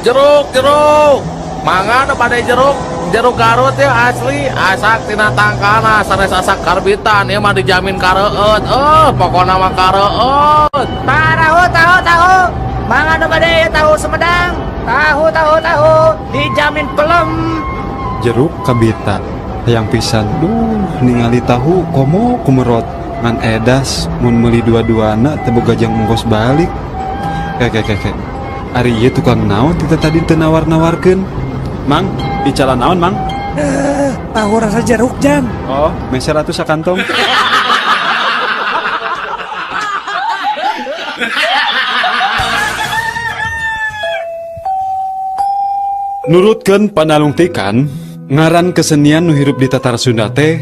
Jeruk, jeruk. Mangga nu bade jeruk, jeruk Garut ya asli, asak tina tangkalna sanes asak karbitan, ieu mah dijamin kareueut. Pokona mah kareueut. Tahu, tahu, tahu. Mangga nu bade tahu Sumedang. Tahu, tahu, tahu. Dijamin pelem. Jeruk kabita hayang pisan, duh, ningali tahu komo kumerot ngan edas mun meuli dua-duana teu boga jang ongkos balik. Ke ke ke, ari ieu tukang naon kita tadi teu nawar-nawarkeun? Mang, icalan naon, Mang? Tahu rasa jeruk, Jang. Oh, meser atuh sakantong. Nurutkeun panalungtikan, ngaran kesenian nu hirup di Tatar Sunda teh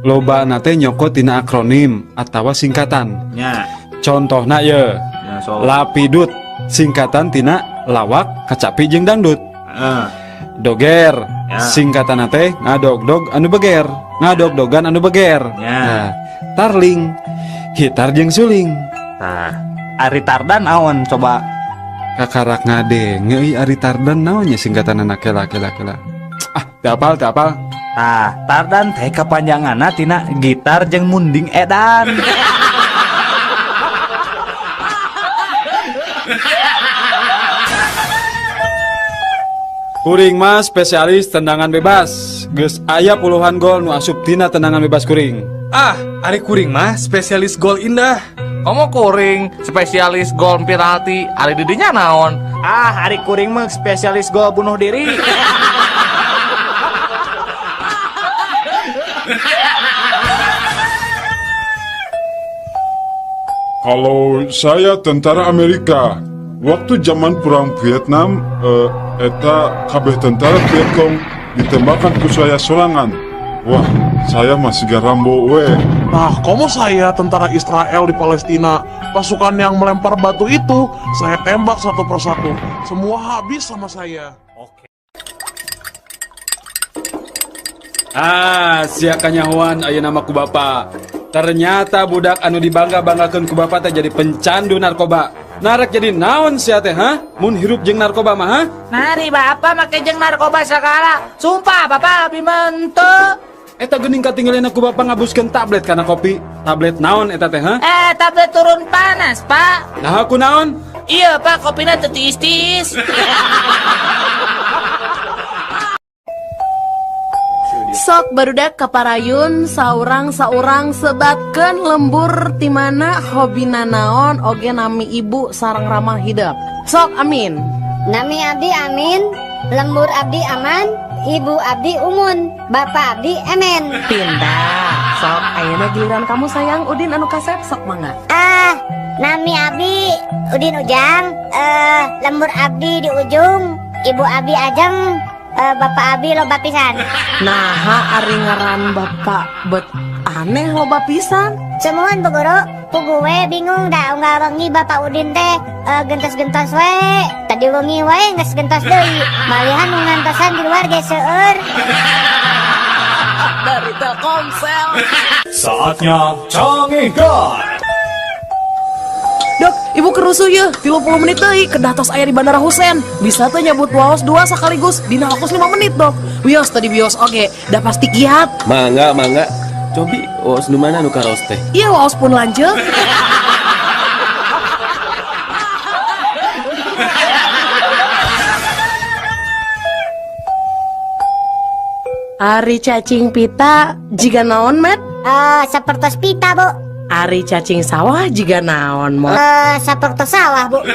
lobana teh nyokot tina akronim atawa singkatan. Nya. Contohna ye, Ya, sok. Lapidut singkatan tina lawak, kacapi jeung dangdut. Heeh. Doger Ya. singkatan teh ngadogdog anu beger, ngadogdogan anu beger. Ya. Nah, tarling gitar jeung suling. Tah, ari Tardan naon coba? Kakarak ngadenge euy, ari Tardan naon nya singkatan anak? Kela kela kela. Ah, teu apal, teu apal. Tah, Tardan teh kepanjanganna tina gitar jeung munding edan. Kuring mah spesialis tendangan bebas. Geus aya puluhan gol nu asup tina tendangan bebas kuring. Ah, ari kuring mah spesialis gol indah. Komo kuring spesialis gol penalti, ari didinya naon? Ah, ari kuring mah spesialis gol bunuh diri. Kalau saya tentara Amerika, waktu zaman perang Vietnam, eta kabeh tentara Vietcong ditembakkan ku saya sorangan. Wah, saya masih Rambo we. Nah, komo saya tentara Israel di Palestina, pasukan yang melempar batu itu, saya tembak satu persatu. Semua habis sama saya. Oke. Ah, sia kanyahoan ayeuna mah ku bapa. Ternyata budak anu dibangga-banggakeun ku bapa teh jadi pencandu narkoba. Narek jadi naon sia teh, ha? Mun hirup jeung narkoba mah, ha? Nari bapak make jeung narkoba segala. Sumpah bapak lebih mentu. Eta geuning katinggalina ku bapa ngabuskeun tablet kana kopi. Tablet naon eta teh, ha? Tablet turun panas, Pak. Nah, aku naon? Iya, Pak, kopina teu tiis-tiis. Sok barudak kaparayun saurang-saurang sebatkeun lembur timana hobina naon oge nami ibu sareng ramah hidup. Sok amin. Nami abdi amin, lembur abdi aman, ibu abdi umun, bapak abdi emen. Pindah. Sok ayeuna giliran kamu sayang Udin anu kasep, sok mangga. Ah, nami abdi Udin Ujang, lembur abdi di ujung, ibu abdi ajeng, bapak abdi loba pisan. Naha ari ngaran bapak bet aneh loba pisan. Semuan Bu Guru, pugu we bingung da unggal wengi bapak Udin teh gentos-gentos we. Tadi wengi wae geus gentos deui. Malihan nu ngantosan di luar ge seueur. Dari Telkomsel. Saatnya Canggihkan. Dok, ibu kerusuh ya, 30 menit deui kedah tos aya di Bandara Husein. Bisa teh nyabut waos 2 sekaligus dina waktu 5 menit, Dok. Wios tadi bios oge, dah pasti kiat. Mangga, mangga. Cobi waos nu mana nu karaos teh? Iya, waos pun lanjut. Ari cacing pita jiga naon, Met? Sapertos pita, Bu. Ari cacing sawah jiga naon, Mot? Sapertos sawah, Bu.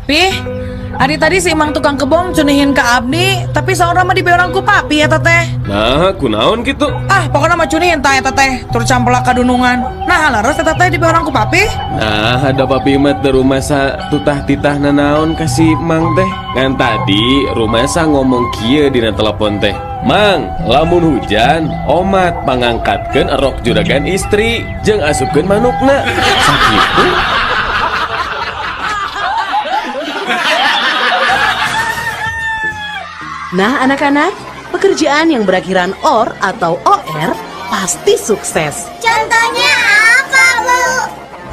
Pih, adi tadi si Imang tukang kebon cunihin ke abdi, tapi saurang mah dibeorang ku papi eta teh. Nah, kunaon gitu? Ah, pokoknya mah cunihin tah eta teh, tur campelak kadunungan. Nah, leres eta teh dibeorang ku papi. Nah, ada papi mah teu rumasa tutah titah nanaon ka si Mang teh. Ngan tadi rumasa ngomong kieu dina telepon teh. Mang, lamun hujan, omat pangangkatkeun erok juragan istri jeung asupkeun manukna. Sakitu. Nah, anak-anak, pekerjaan yang berakhiran or atau OR pasti sukses. Contohnya apa, Bu?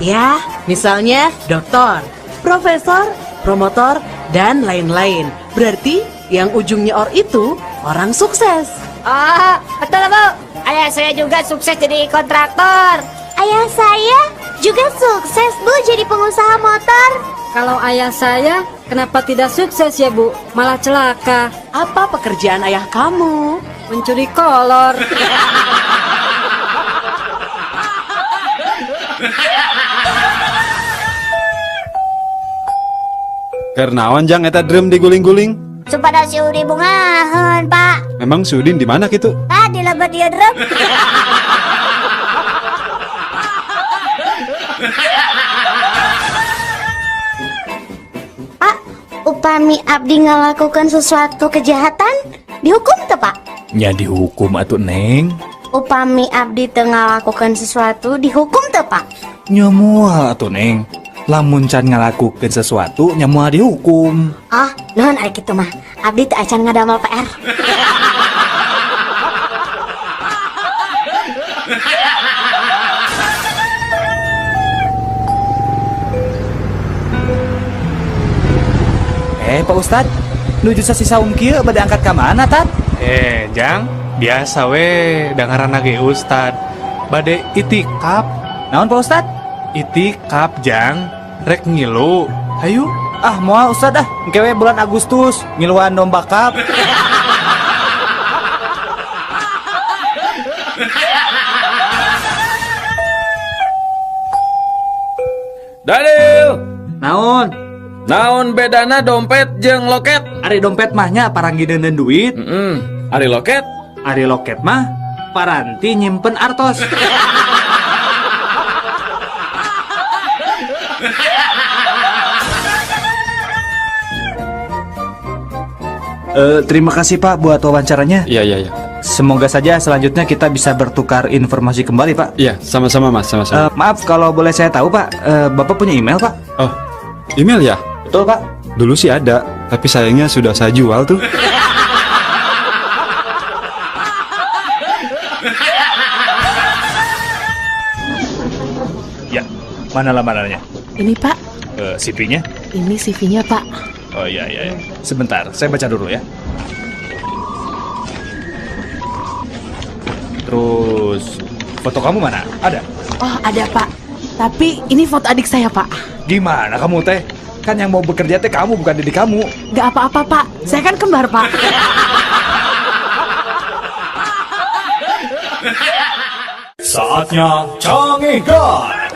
Ya, misalnya doktor, profesor, promotor, dan lain-lain. Berarti yang ujungnya or itu orang sukses. Oh, betul, Bu. Ayah saya juga sukses jadi kontraktor. Ayah saya juga sukses, Bu, jadi pengusaha motor. Kalau ayah saya, kenapa tidak sukses ya, Bu? Malah celaka. Apa pekerjaan ayah kamu? Mencuri kolor. Keur naon jang eta drum diguling-guling? Supados si Udin bungaheun, Pak. Memang si Udin di mana gitu? Ah, di lebet ieu drum. Pak, upami abdi ngalakukan sesuatu kejahatan, dihukum teu, Pak? Nya dihukum atuh, Neng. Upami abdi teu ngalakukan sesuatu, dihukum teu, Pak? Nya moal atuh, Neng. Lamun can ngalakukeun sesuatu nya moal dihukum. Oh, nuhun ari kitu mah. Abdi teu acan ngadamel PR. Pak Ustad, nuju sasi saum kieu bade angkat ka mana, Tat? Jang, biasa we dangaranna ge Ustad. Bade itikaf. Naon, Pak Ustad? Itikaf, Jang. Rek ngilu. Hayu. Ah, moal Ustad ah. Engke we bulan Agustus ngiluan domba kap. Daniel. Naon? Naon bedana dompet jeung loket? Ari dompet mah nya paranggi deuneun duit. Ari loket? Ari loket mah paranti nyimpen artos. Terima kasih Pak buat wawancaranya. Iya. Semoga saja selanjutnya kita bisa bertukar informasi kembali Pak. Iya, sama-sama Mas, sama-sama. Maaf kalau boleh saya tahu Pak, Bapak punya email Pak? Oh, email ya? Betul Pak. Dulu sih ada, tapi sayangnya sudah saya jual tuh. Ya, mana lamarannya? Ini Pak. CV-nya? Ini CV-nya Pak. Oh iya. Sebentar, saya baca dulu ya. Terus, foto kamu mana? Ada? Oh, ada Pak. Tapi ini foto adik saya Pak. Gimana kamu teh? Kan yang mau bekerja teh kamu, bukan diri kamu. Gak apa-apa Pak, saya kan kembar Pak. Saatnya Cangehgar.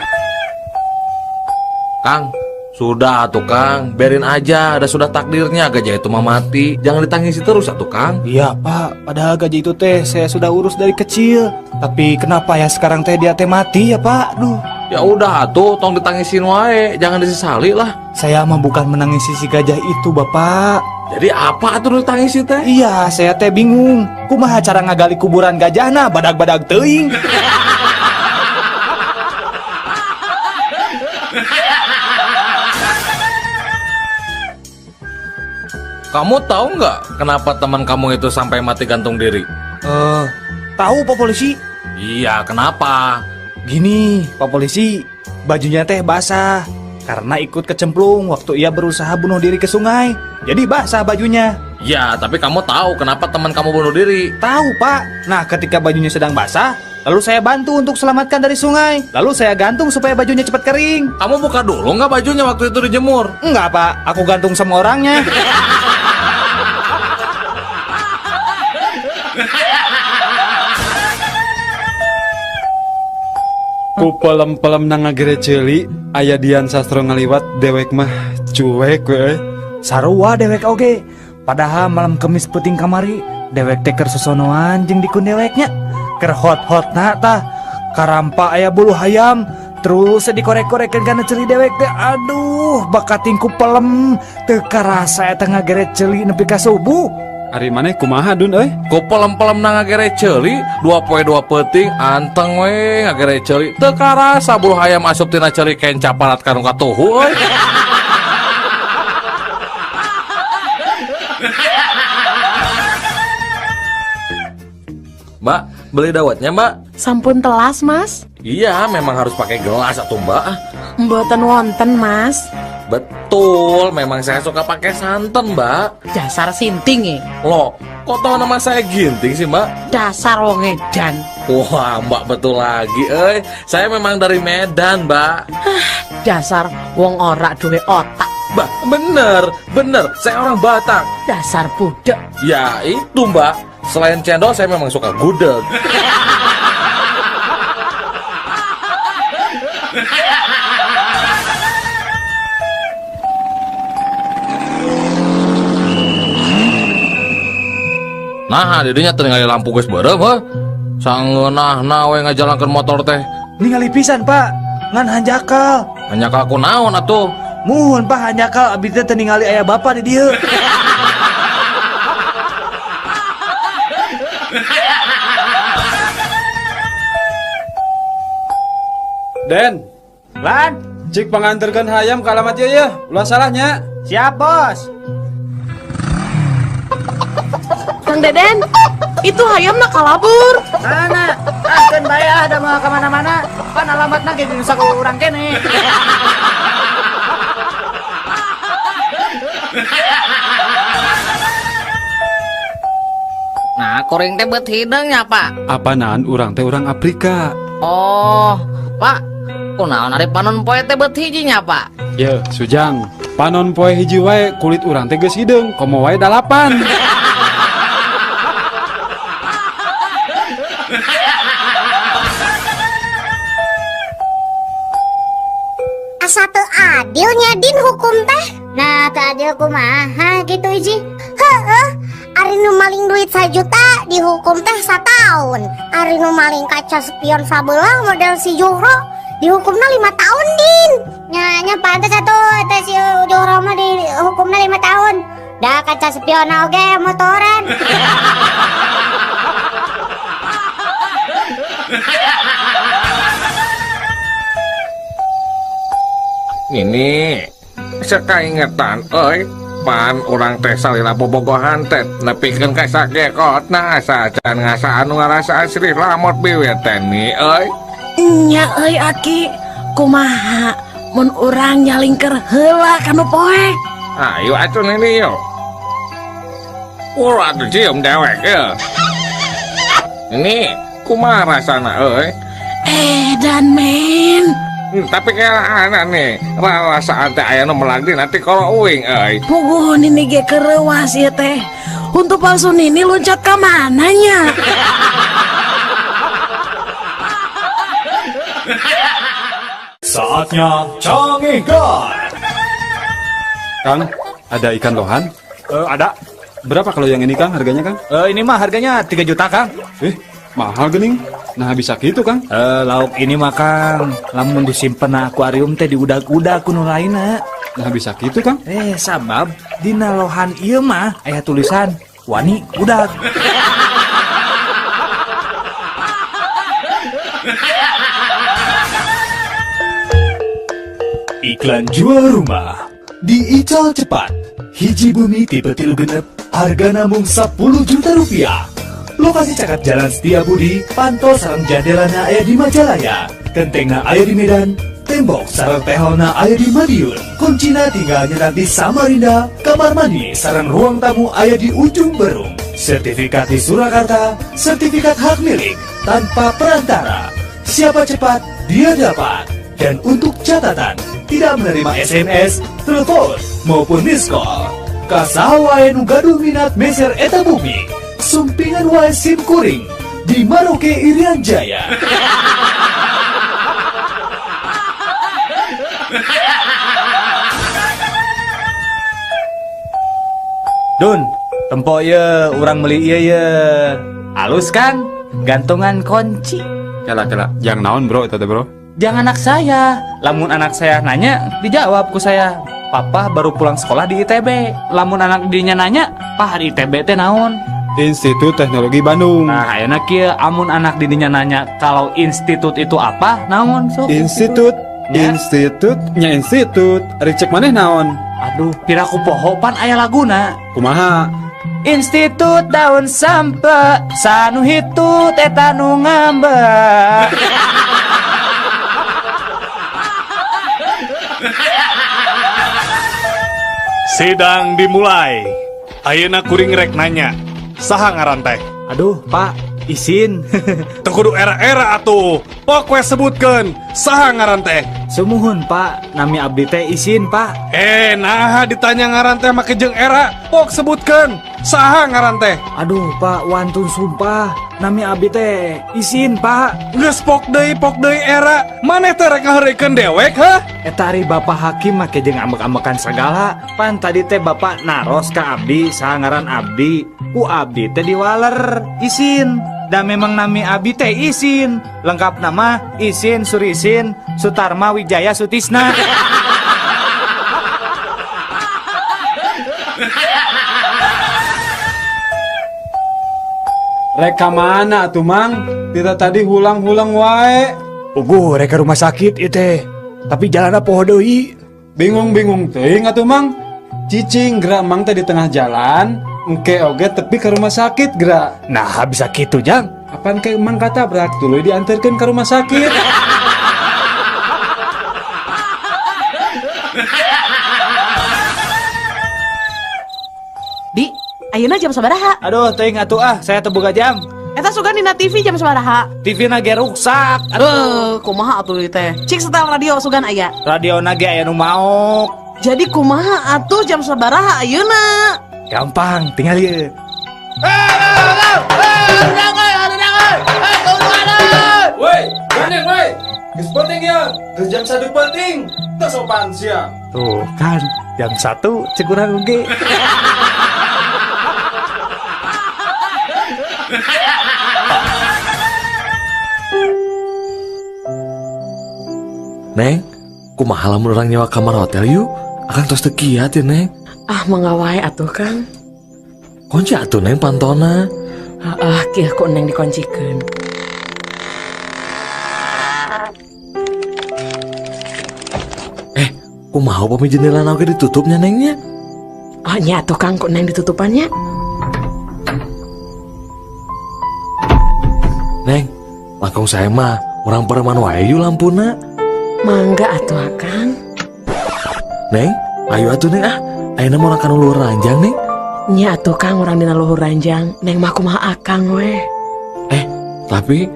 Kang, sudah atuh Kang, biarin aja, ada sudah takdirnya gajah itu mah mati. Jangan ditangisi terus atuh Kang. Iya Pak, padahal gajah itu teh saya sudah urus dari kecil. Tapi kenapa ya sekarang teh dia teh mati ya Pak? Duh. Ya udah atuh, tong ditangisin wae, jangan disesali lah. Saya mah bukan menangisi si gajah itu Bapak. Jadi apa atuh ditangisi teh? Iya, saya teh bingung. Kumaha cara ngagali kuburan gajahna badag-badag teuing. Kamu tahu nggak kenapa teman kamu itu sampai mati gantung diri? Tahu Pak Polisi. Iya, kenapa? Gini, Pak Polisi, bajunya teh basah karena ikut kecemplung waktu ia berusaha bunuh diri ke sungai. Jadi basah bajunya. Ya, tapi kamu tahu kenapa teman kamu bunuh diri? Tahu, Pak. Nah, ketika bajunya sedang basah, lalu saya bantu untuk selamatkan dari sungai. Lalu saya gantung supaya bajunya cepat kering. Kamu buka dulu nggak bajunya waktu itu dijemur? Enggak, Pak. Aku gantung sama orangnya. Ku pelem-pelem na ngagere ceuli, aya Dian Sastro ngaliwat dewek mah cuek we. Sarua dewek oge. Padahal malam Kemis peuting kamari dewek teh keur sosonoan jeung dikun deweknya. Keur hot-hotna tah karampa aya bulu hayam terus dikorek-korekeun kana ceuli dewek teh. Aduh, bakating ku pelem teu karasa eta ngagere ceuli nepi ka subuh. Ari maneh kumaha Dun euy? Ku pelem-pelem na ngagere ceuli, 2 poe 2 peuting anteng we ngagere ceuli. Teu karasa bulu hayam asup tina ceuli kenca parat ka nu katuhu euy. Mbak, Beli dawetnya, Mbak? Sampun telas, Mas. Iya, memang harus pakai gelas atau Mbak. Mboten wonten, Mas. Betul, memang saya suka pakai santan, Mbak. Dasar sinting ya. Loh, kok tahu nama saya Ginting sih, Mbak? Dasar wong edan. Wah, Mbak betul lagi, eh. Saya memang dari Medan, Mbak. Dasar wong ora duwe otak. Mbak, bener, bener. Saya orang Batak. Dasar budak. Ya, itu, Mbak. Selain cendol, saya memang suka gudeg. Nah, didinya teu lampu geus beureum heuh. Sangeunahna we ngajalankeun motor teh. Ningali pisan, Pak. Ngan hanjakal. Hanjakal ku naon atuh? Muhun, Pak, hanjakal abdi teh teu ningali aya bapak di dieu. Den, Lan, cik panganterkeun hayam ka alamat ieu ya. Ulah salahnya. Siap, Bos. Kang Deden, itu hayam nak kalabur. Mana? Keun bae ah, da moal ka mana-mana. Pan alamatna ge geus ku urang kene. Nah, kuring teh beut hideung nya, Pak. Apanaan urang teh urang Afrika. Oh, Pak. Kunaon ari panon poe teh beut hiji nya, Pak? Ye, Sujang. Panon poe hiji wae kulit urang teh geus hideung, komo wae 8. Asa teu adilnya din hukum teh. Nah, teu adil kumaha gitu Iji. Heeh, ari nu maling duit 1 juta dihukum teh 1 tahun. Ari nu maling kaca spion sabelah model si Juhro dihukumna 5 tahun din. Nya pantes atuh teh si Juhro mah dihukumna 5 tahun. Da kaca spion oge motoran. Ini sekaingetan euy, pan urang teh salila bobogohan teh nepikeun ka sakekotna asa can ngasaan nu ngarasaan sirih lamot biwir teh ni euy. Nya euy aki, kumaha mun urang nyalingker heula ka nu poek? Ayo atuh nini yo. Ulah atuh cium dewek ye. Ini kumaha rasana euy? Dan men. Tapi kayak anak nih, rasa teh aya nu melagdi nanti kalau uing euy. Puguh nini ge kereuas ieu teh. Untuk palsu nini loncat ka mana nya? Saatnya Cangehgar. Kang, ada ikan lohan? Ada. Berapa kalau yang ini Kang harganya Kang? Ini mah harganya 3 juta Kang. Mahal gening. Nah bisa gitu Kang. Lauk ini mah Kang, lamun disimpen na akuarium teh diudag-udag ku nu lainna. Nah bisa gitu Kang. Sabab dina lohan ieu mah aya tulisan wani udag. Iklan jual rumah di Ical Cepat. Hiji bumi tipe 3 6, harga namung 10 juta rupiah. Lokasi caket Jalan Setia Budi, pantol sareng jandelana aya di Majalaya, kentengna aya di Medan, tembok sareng tehelna aya di Madiun, kuncina tinggal nyetak di Samarinda, kamar mandi sareng ruang tamu aya di Ujung Berung, sertifikat di Surakarta, sertifikat hak milik tanpa perantara. Siapa cepat, dia dapat. Dan untuk catatan, tidak menerima SMS, telepon, maupun miss call. Ka saha wae nu gaduh minat meser eta bumi, sumpingan wae sim kuring di Maroke Irian Jaya. Dun, tempo ye, urang beli ieu ye. Halus kan? Gantungan kunci. Kela kela, jang naon bro eta teh bro? Jangan anak saya. Lamun anak saya nanya, dijawab ku saya. Papa baru pulang sekolah di ITB. Lamun anak dinya nanya, Pah di ITB teh naon? Institut Teknologi Bandung. Nah, ayeuna kieu amun anak didinya nanya kalau institut itu apa, naon sok? Institut, Ya. institut, nya institut. Ari cek maneh naon? Aduh, piraku poho pan aya laguna. Kumaha? Institut daun sampe sanu hitut eta nu ngambek. Sidang dimulai. Ayeuna kuring rek nanya, saha ngaran teh? Aduh, Pak, isin. Teu kudu era-era atuh. Pok we sebutkeun, saha ngaran teh? Sumuhun, Pak, nami abdi teh isin, Pak. Eh, naha ditanya ngaran teh make jeung era. Pok sebutkeun, saha ngaran teh? Aduh, Pak, wantun sumpah. Nami abdi teh isin, Pak. Geus pok deui era. Maneh teh rek ngaheureuykeun dewek, hah? Eta ari Bapak hakim make jeung ambek-ambekan sagala. Pan tadi teh Bapak naros ka abdi saha ngaran abdi. Ku abdi teh diwaler isin. Da memang nami abdi teh isin. Lengkap nama Isin Surisin Sutarma Wijaya Sutisna. Rek ka mana atuh Mang? Tita tadi hulang-hulang wae. Puguh rek ka rumah sakit ieu teh. Tapi jalanna poho deui. Bingung-bingung teuing atuh Mang. Cicing gerak Mang teh di tengah jalan, engke oge tepi ke rumah sakit gerak. Nah, bisa kitu Jang. Apaan ke Mang katabrak tuluy diantarkeun ke rumah sakit. Di, ayeuna jam sabaraha? Aduh, teuing atuh ah, saya teu boga jam. Eta sugan dina TV jam sabaraha? TV na ge ruksak. Aduh, kumaha atuh ieu teh? Cik setel radio sugan aya. Radio na ge aya nu maok. Jadi kumaha atuh jam sabaraha ayeuna? Gampang, tinggal ieu. Woi, gandeng woi. Geus penting ya, geus jam 1 penting. Teu sopan sia. Tuh kan, jam 1 cek urang oge. Neng, kumaha lamun urang nyewa kamar hotel yuk? Akang tos teu kiat ya, Neng. Ah, mangga wae atuh, Kang. Kunci atuh, Neng, pantona. Ah, kieu ku Neng dikoncikeun. Kumaha upami jendela oge ditutupnya, Nengnya? Oh, nya atuh, Kang, ku Neng ditutupannya. Neng, langkung saya mah urang pareman wae yuk lampuna. Mangga atuh, Akang. Neng, ayo atuh Neng ah. Ayeuna mah urang kana luhur ranjang, Neng. Nya atuh Kang, urang dina luhur ranjang. Neng mah kumaha Akang we. Tapi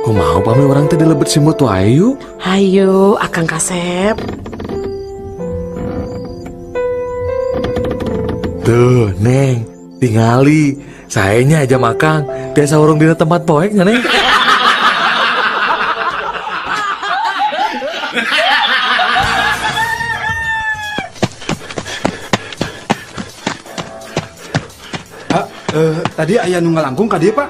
kumaha upami urang teh dilebet simut wae yuk? Hayu, Akang kasep. Tuh, Neng, tingali. Saenya aja makang, biasa urung dina tempat poek nya, Neng. Pak, tadi aya nu ngalangkung ka dieu, Pak.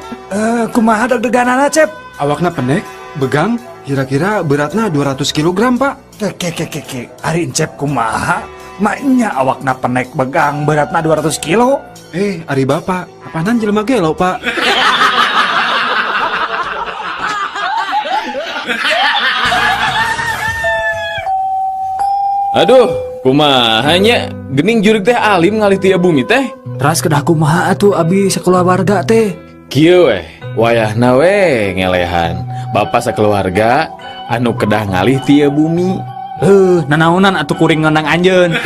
Kumaha deg-deganana, Cep? Awakna pendek, begang, kira-kira beratna 200 kilogram, Pak. Ke ke ke ke. Ari Encep kumaha? Maknya awakna penek begang beratna 200 kilo. Ari Bapak, apanan jelema gelo, Pak? Aduh, kumaha nya? Gening jurig teh alim ngalih ti bumi teh. Teras kedah kumaha atuh abi sakeluarga teh? Kieu weh, wayahna we ngelehan. Bapak sakeluarga anu kedah ngalih ti bumi. Nanaonan atuh kuring ngonang anjeun.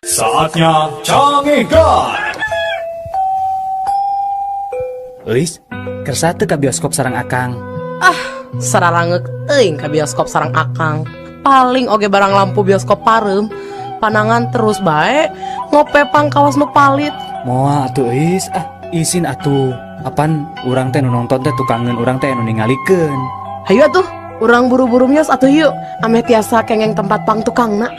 Saatnya Canggihkan. Euis, kersa teu ka bioskop sareng Akang? Ah, sararangeuk teuing ka bioskop sareng Akang. Paling oge barang lampu bioskop pareum, panangan terus bae, ngope pangkawas nu palit. Moal atuh Euis, ah isin atuh. Apan urang teh nu nonton teh tukangeun urang teh nu ningalikeun. Hayu atuh, urang buru-buru mios atuh yuk, ameh tiasa kengeng tempat pang tukangna.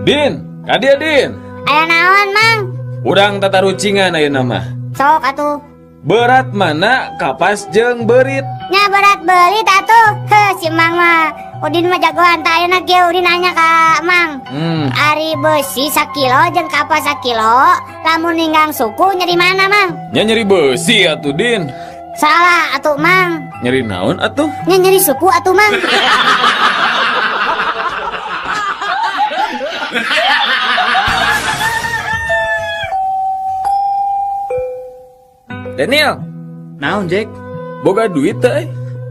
Din, kadia Din. Aya naon, Mang? Urang tatarucingan ayeuna mah. Sok atuh. Berat mana kapas jeung beurit? Nya berat beurit atuh. Heuh, si Mang mah Udin mah jagoan tah ayeuna kieu Udin nanya ka Mang. Ari beusi sakilo jeung kapas sakilo, lamun ninggang suku nyeri mana, Mang? Nya nyeri beusi atuh, Din. Salah atuh, Mang. Nyeri naon atuh? Nya nyeri suku atuh, Mang. Daniel. Naon, Jack? Boga duit teh?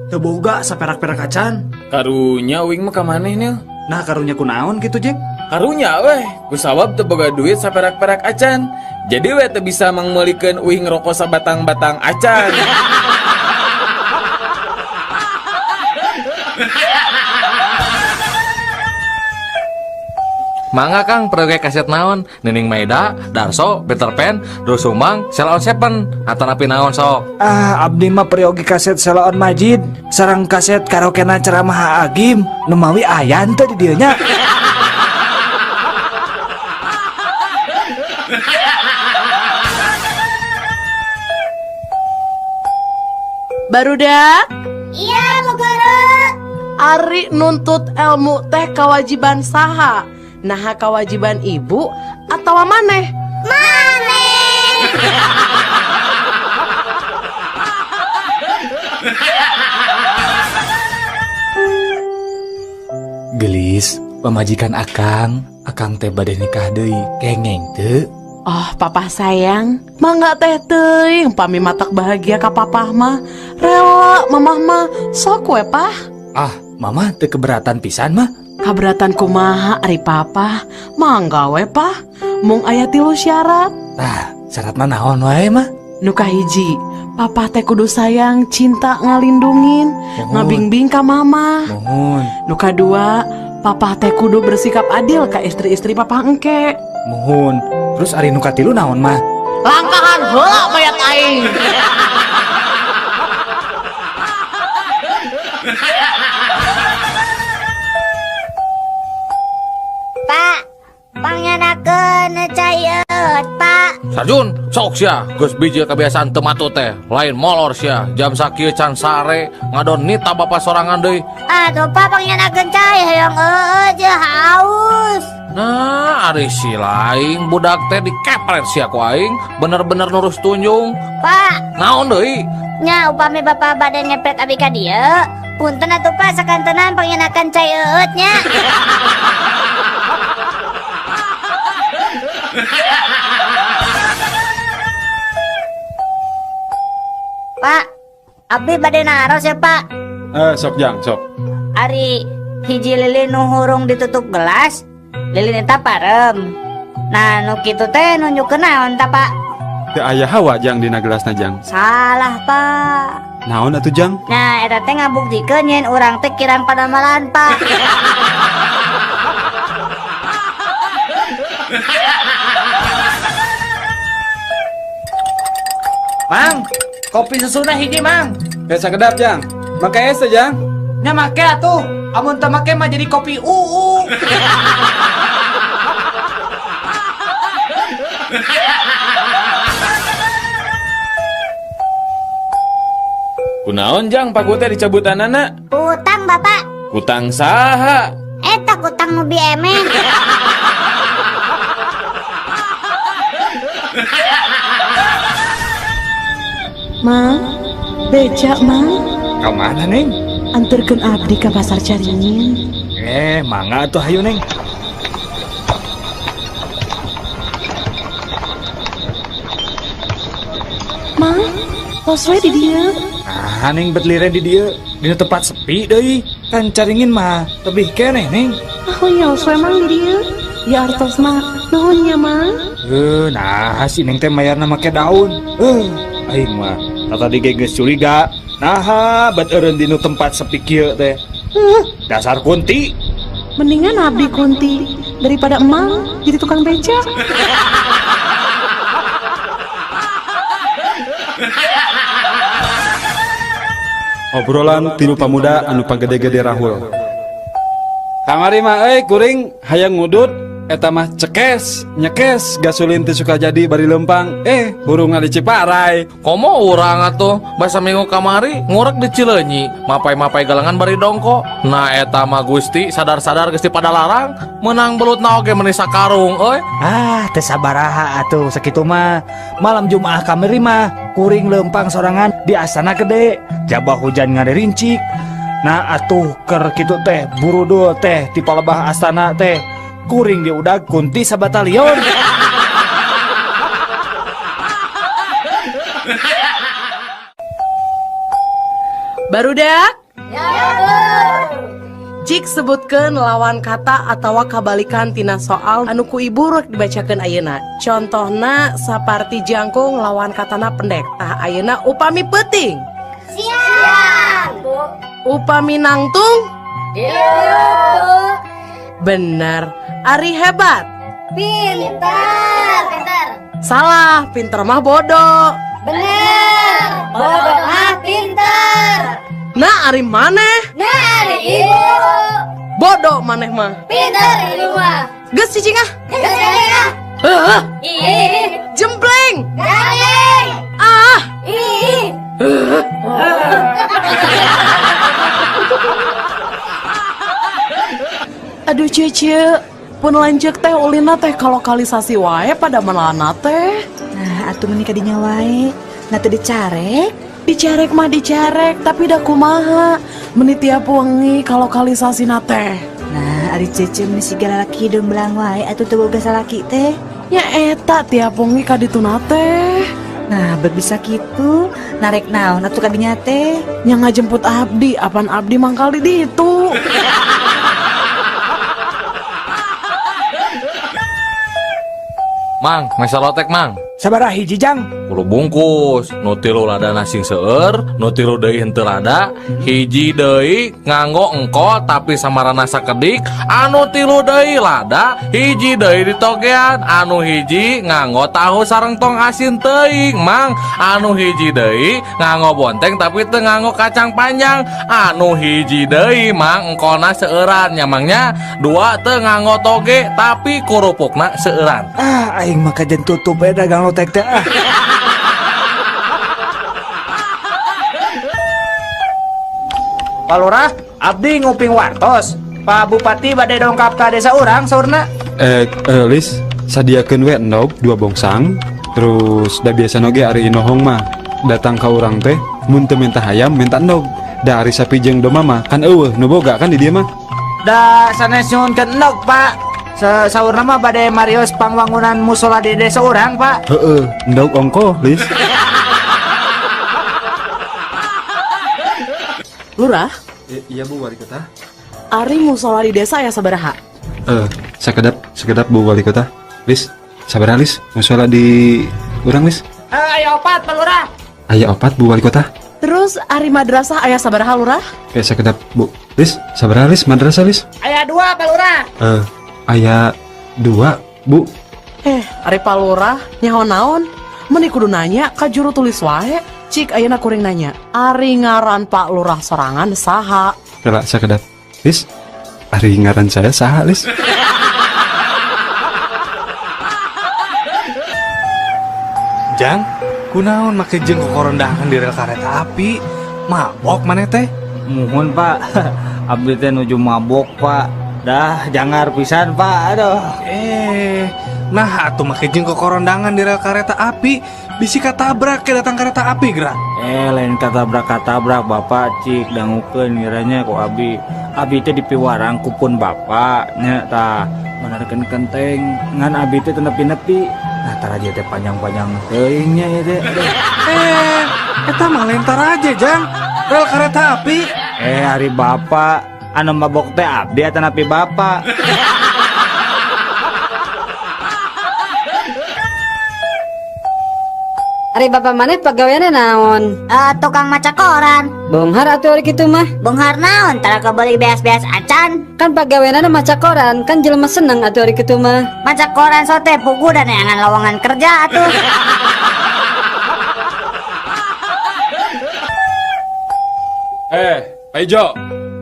Teu boga saperak-perak acan. Karunya uing mah ka maneh, Nil. Nah, karunya kunaon gitu, Jack? Karunya weh, kusabab teu boga duit saperak-perak acan. Jadi weh teu bisa mangmeulikeun uing rokok sabatang-batang acan. Mangga Kang, perlu kaset naon? Nining Meida, Darso, Peter Pan, Doel Sumbang, Sheila on 7, atau napi naon sok? Ah, abdi mah peryogi kaset Sheila on Majid, sareng kaset karaokena ceramah Agim, nu mawi aya teu di dieu nya. Barudak? Iya, Bu Guru. Ari nuntut ilmu teh kewajiban saha? Naha kewajiban ibu atau maneh? Maneh. Gelis, pamajikan akang, akang teh bade nikah deui, kengeng teu? Oh, papa sayang, mangga teh teuing pami matak bahagia ka papah mah. Rela mamah mah, sok we pah. Ah, mama teu keberatan pisan mah. Kaberatan kumaha ari papa, mangga we pah. Mung aya 3 syarat. Tah, syarat mah naon wae mah? Nu kahiji, papa teh kudu sayang, cinta ngalindungin, ngabingbing ka mama. Mohon. Nu kadua, papa teh kudu bersikap adil ka istri-istri papa engke. Mohon. Terus ari nu katilu naon mah? Langkahan heula mayat aing. Pak, pangyanakeun cai eut, Pak. Sarjun, sok sia, geus bijil kebiasaan teu matut teh, lain molor sia, jam sakieu can sare, ngadon nita bapa sorangan deui. Aduh, Pak, pangyanakeun cai hoyong eueuh jeung haus. Nah, ari si lain budak teh dikepret sia ku aing, bener-bener nurus tunjung. Pak, naon deui? Nya upami bapa bade ngepret abi ka dieu, punten atuh Pak sakantenan pangyanakeun cai eueut nya. Pak, abdi bade naros ya Pak. Sok jang, sok. Ari hiji lilin nu hurung ditutup gelas, lilin eta parem. Nah, nu kitu teh nunjukkeun naon ta Pak? Teu aya hawa jang dina gelasna jang. Salah Pak. Naon atuh jang? Nah, eta teh ngabuktikeun nyen urang teh kirang padamalan Pak. Mang, kopi susuna hiji Mang. Biasa kedap jang. Make es jang. Nya make atuh. Amun teu make mah jadi kopi uu. Kunaon jang paku teh dicabutanana? Kutang Bapak. Kutang saha? Eta kutang nu biemen. Mang, becak Mang. Ka mana Neng? Anterkeun abdi ka pasar Caringin. Mangga atuh hayu Neng. Mang, tos we di dieu. Ah, Neng bet liren di dieu, dina tempat sepi deui. Kan Caringin mah tebih keneh Neng. Ah, wios we Mang di dieu. Ya artos mah, nuhun nya Mang. Nah si Neng teh mayarna make daun. Aing mah tadi ge geus curiga. Naha bet eureun dinu tempat sepi kieu teh. Dasar kunti. Mendingan abdi kunti daripada emang jadi tukang beca. Obrolan tilu pamuda anu pagede-gede rahul. Kamari mah euy kuring hayang ngudut Eta mah cekes, nyekes, gasolin teh suka jadi bari lempang. Hurungna di Ciparai. Komo urang atuh, basa minggu kamari ngurek di Cileunyi, mapai-mapai galengan bari dongko. Nah eta mah Gusti sadar-sadar geus pada larang, menang belutna oge meuni sakarung euy. Ah, teu sabaraha atuh sakitu mah. Malam Jumaah kamari mah kuring lempang sorangan di Astana Gede, jabah hujan ngaderincik. Nah atuh keur kitu teh burudul teh ti palebah astana teh kuring diudag kunti sabatalion. Barudak? Ya, Bu. Jik sebutkeun lawan kata atawa kabalikan tina soal anu ku ibu rek dibacakeun ayeuna. Contohna saparti jangkung lawan katana pendek. Tah ayeuna upami peuting. Siap, Bu. Upami nangtung? Iya, Bu. Bener. Ari hebat. Pintar. Pintar. Salah, pinter mah bodoh. Bener. Bodoh mah pintar. Nah, ari maneh? Nah, ari ibu. Bodoh maneh mah. Pintar ibu mah. Geus cicing ah. Geus cicing ah. Heuh. Ih. Jempleng. Garing. Ah. Ih. Aduh cece, pun lanjut teh ulina teh kalokalisasi wae pada melana teh. Nah, atuh meuni kadinya wae. Nah teu dicarek. Dicarek mah dicarek, tapi da kumaha. Meuni tiap wengi kalokalisasina teh. Nah, ari cece meuni siga lalaki hideung belang wae atuh teu boga salaki teh. Nya eta tiap wengi ka dituna teh. Nah, bet bisa kitu, narek naon atuh kadinya teh. Nya ngajemput abdi, apan abdi mangkal di ditu. Mang, mesa lotek mang. Sabaraha hiji jang? 10 bungkus, nu tilu lada nasing seueur, nu tilu deui henteu lada, hiji deui nganggo engkol tapi samarana sakedik, anu tilu deui lada, hiji deui ditogean, anu hiji nganggo tahu sareng tong asin teuing, mang, anu hiji deui nganggo bonteng tapi teu nganggo kacang panjang, anu hiji deui mang engkolna seueuran nya mangnya, dua teu nganggo toge tapi kurupukna seueuran. Ah, aing mah kajen tutup we dagang lotek teh ah. Pak Lurah, abdi nguping wartos. Pak Bupati bade dongkap ka desa urang saurna. Lis, sadiakeun we endog 2 bongsang. Terus da biasa oge ari inohong mah datang ka urang teh mun teu minta hayam minta endog. Da ari sapi jeung domba mah kan eueuh nu boga kan di dieu mah. Da sanes nyuhunkeun endog, Pak. Saurna mah bade marios pangwangunan musola di desa urang, Pak. Heeh, endog ongko, Lis. Lurah? Iya Bu Wali Kota. Ari musola di desa aya sabaraha? Sekedap Bu Wali Kota. Lis, sabaraha Lis? Musola di urang Lis? Aya opat Pak Lurah. Aya opat Bu Wali Kota. Terus ari madrasah aya sabaraha Lurah? Sekedap Bu. Lis, sabaraha Lis madrasah Lis? Aya 2 Pak Lurah. Aya 2 Bu. Ari Pak Lurah nyaho naon? Meuni kudu nanya ka juru tulis wae. Cik ayeuna kuring nanya, ari ngaran Pak Lurah sorangan saha? Kela sakedap. Lis, ari ngaran saya saha, Lis? Jang, kunaon make jeung kokorondahan di rel kareta api? Mabok maneh teh? Muhun, Pak. Abdi teh nuju mabok, Pak. Dah jangar pisan, Pak. Aduh. Nah atuh make jeung kokorondangan di rel kareta api. Bisi katabrak ke datang kereta api gerak. Lain katabrak-katabrak Bapak cik dangukeun ngiranya ku abi. Abi teh dipiwarang kupun bapak nya tah manarkeun kenteng ngan abi teh teu nepi-nepi. Nah taraje teh panjang-panjang teuing nya ieu teh. Eta mah lain taraje jang. Rel kereta api. Ari bapak anu mabok teh abdi atanapi bapak. Ari bapak maneh pagaweanna naon? Tukang maca koran. Bonghar atuh ari kitu mah. Bonghar naon? Tara kebeli beas-beas acan. Kan pagaweanna maca koran, kan jelema seneng atuh ari kitu mah. Maca koran sote pugu dan neangan lowongan kerja atuh. Pak Ijo,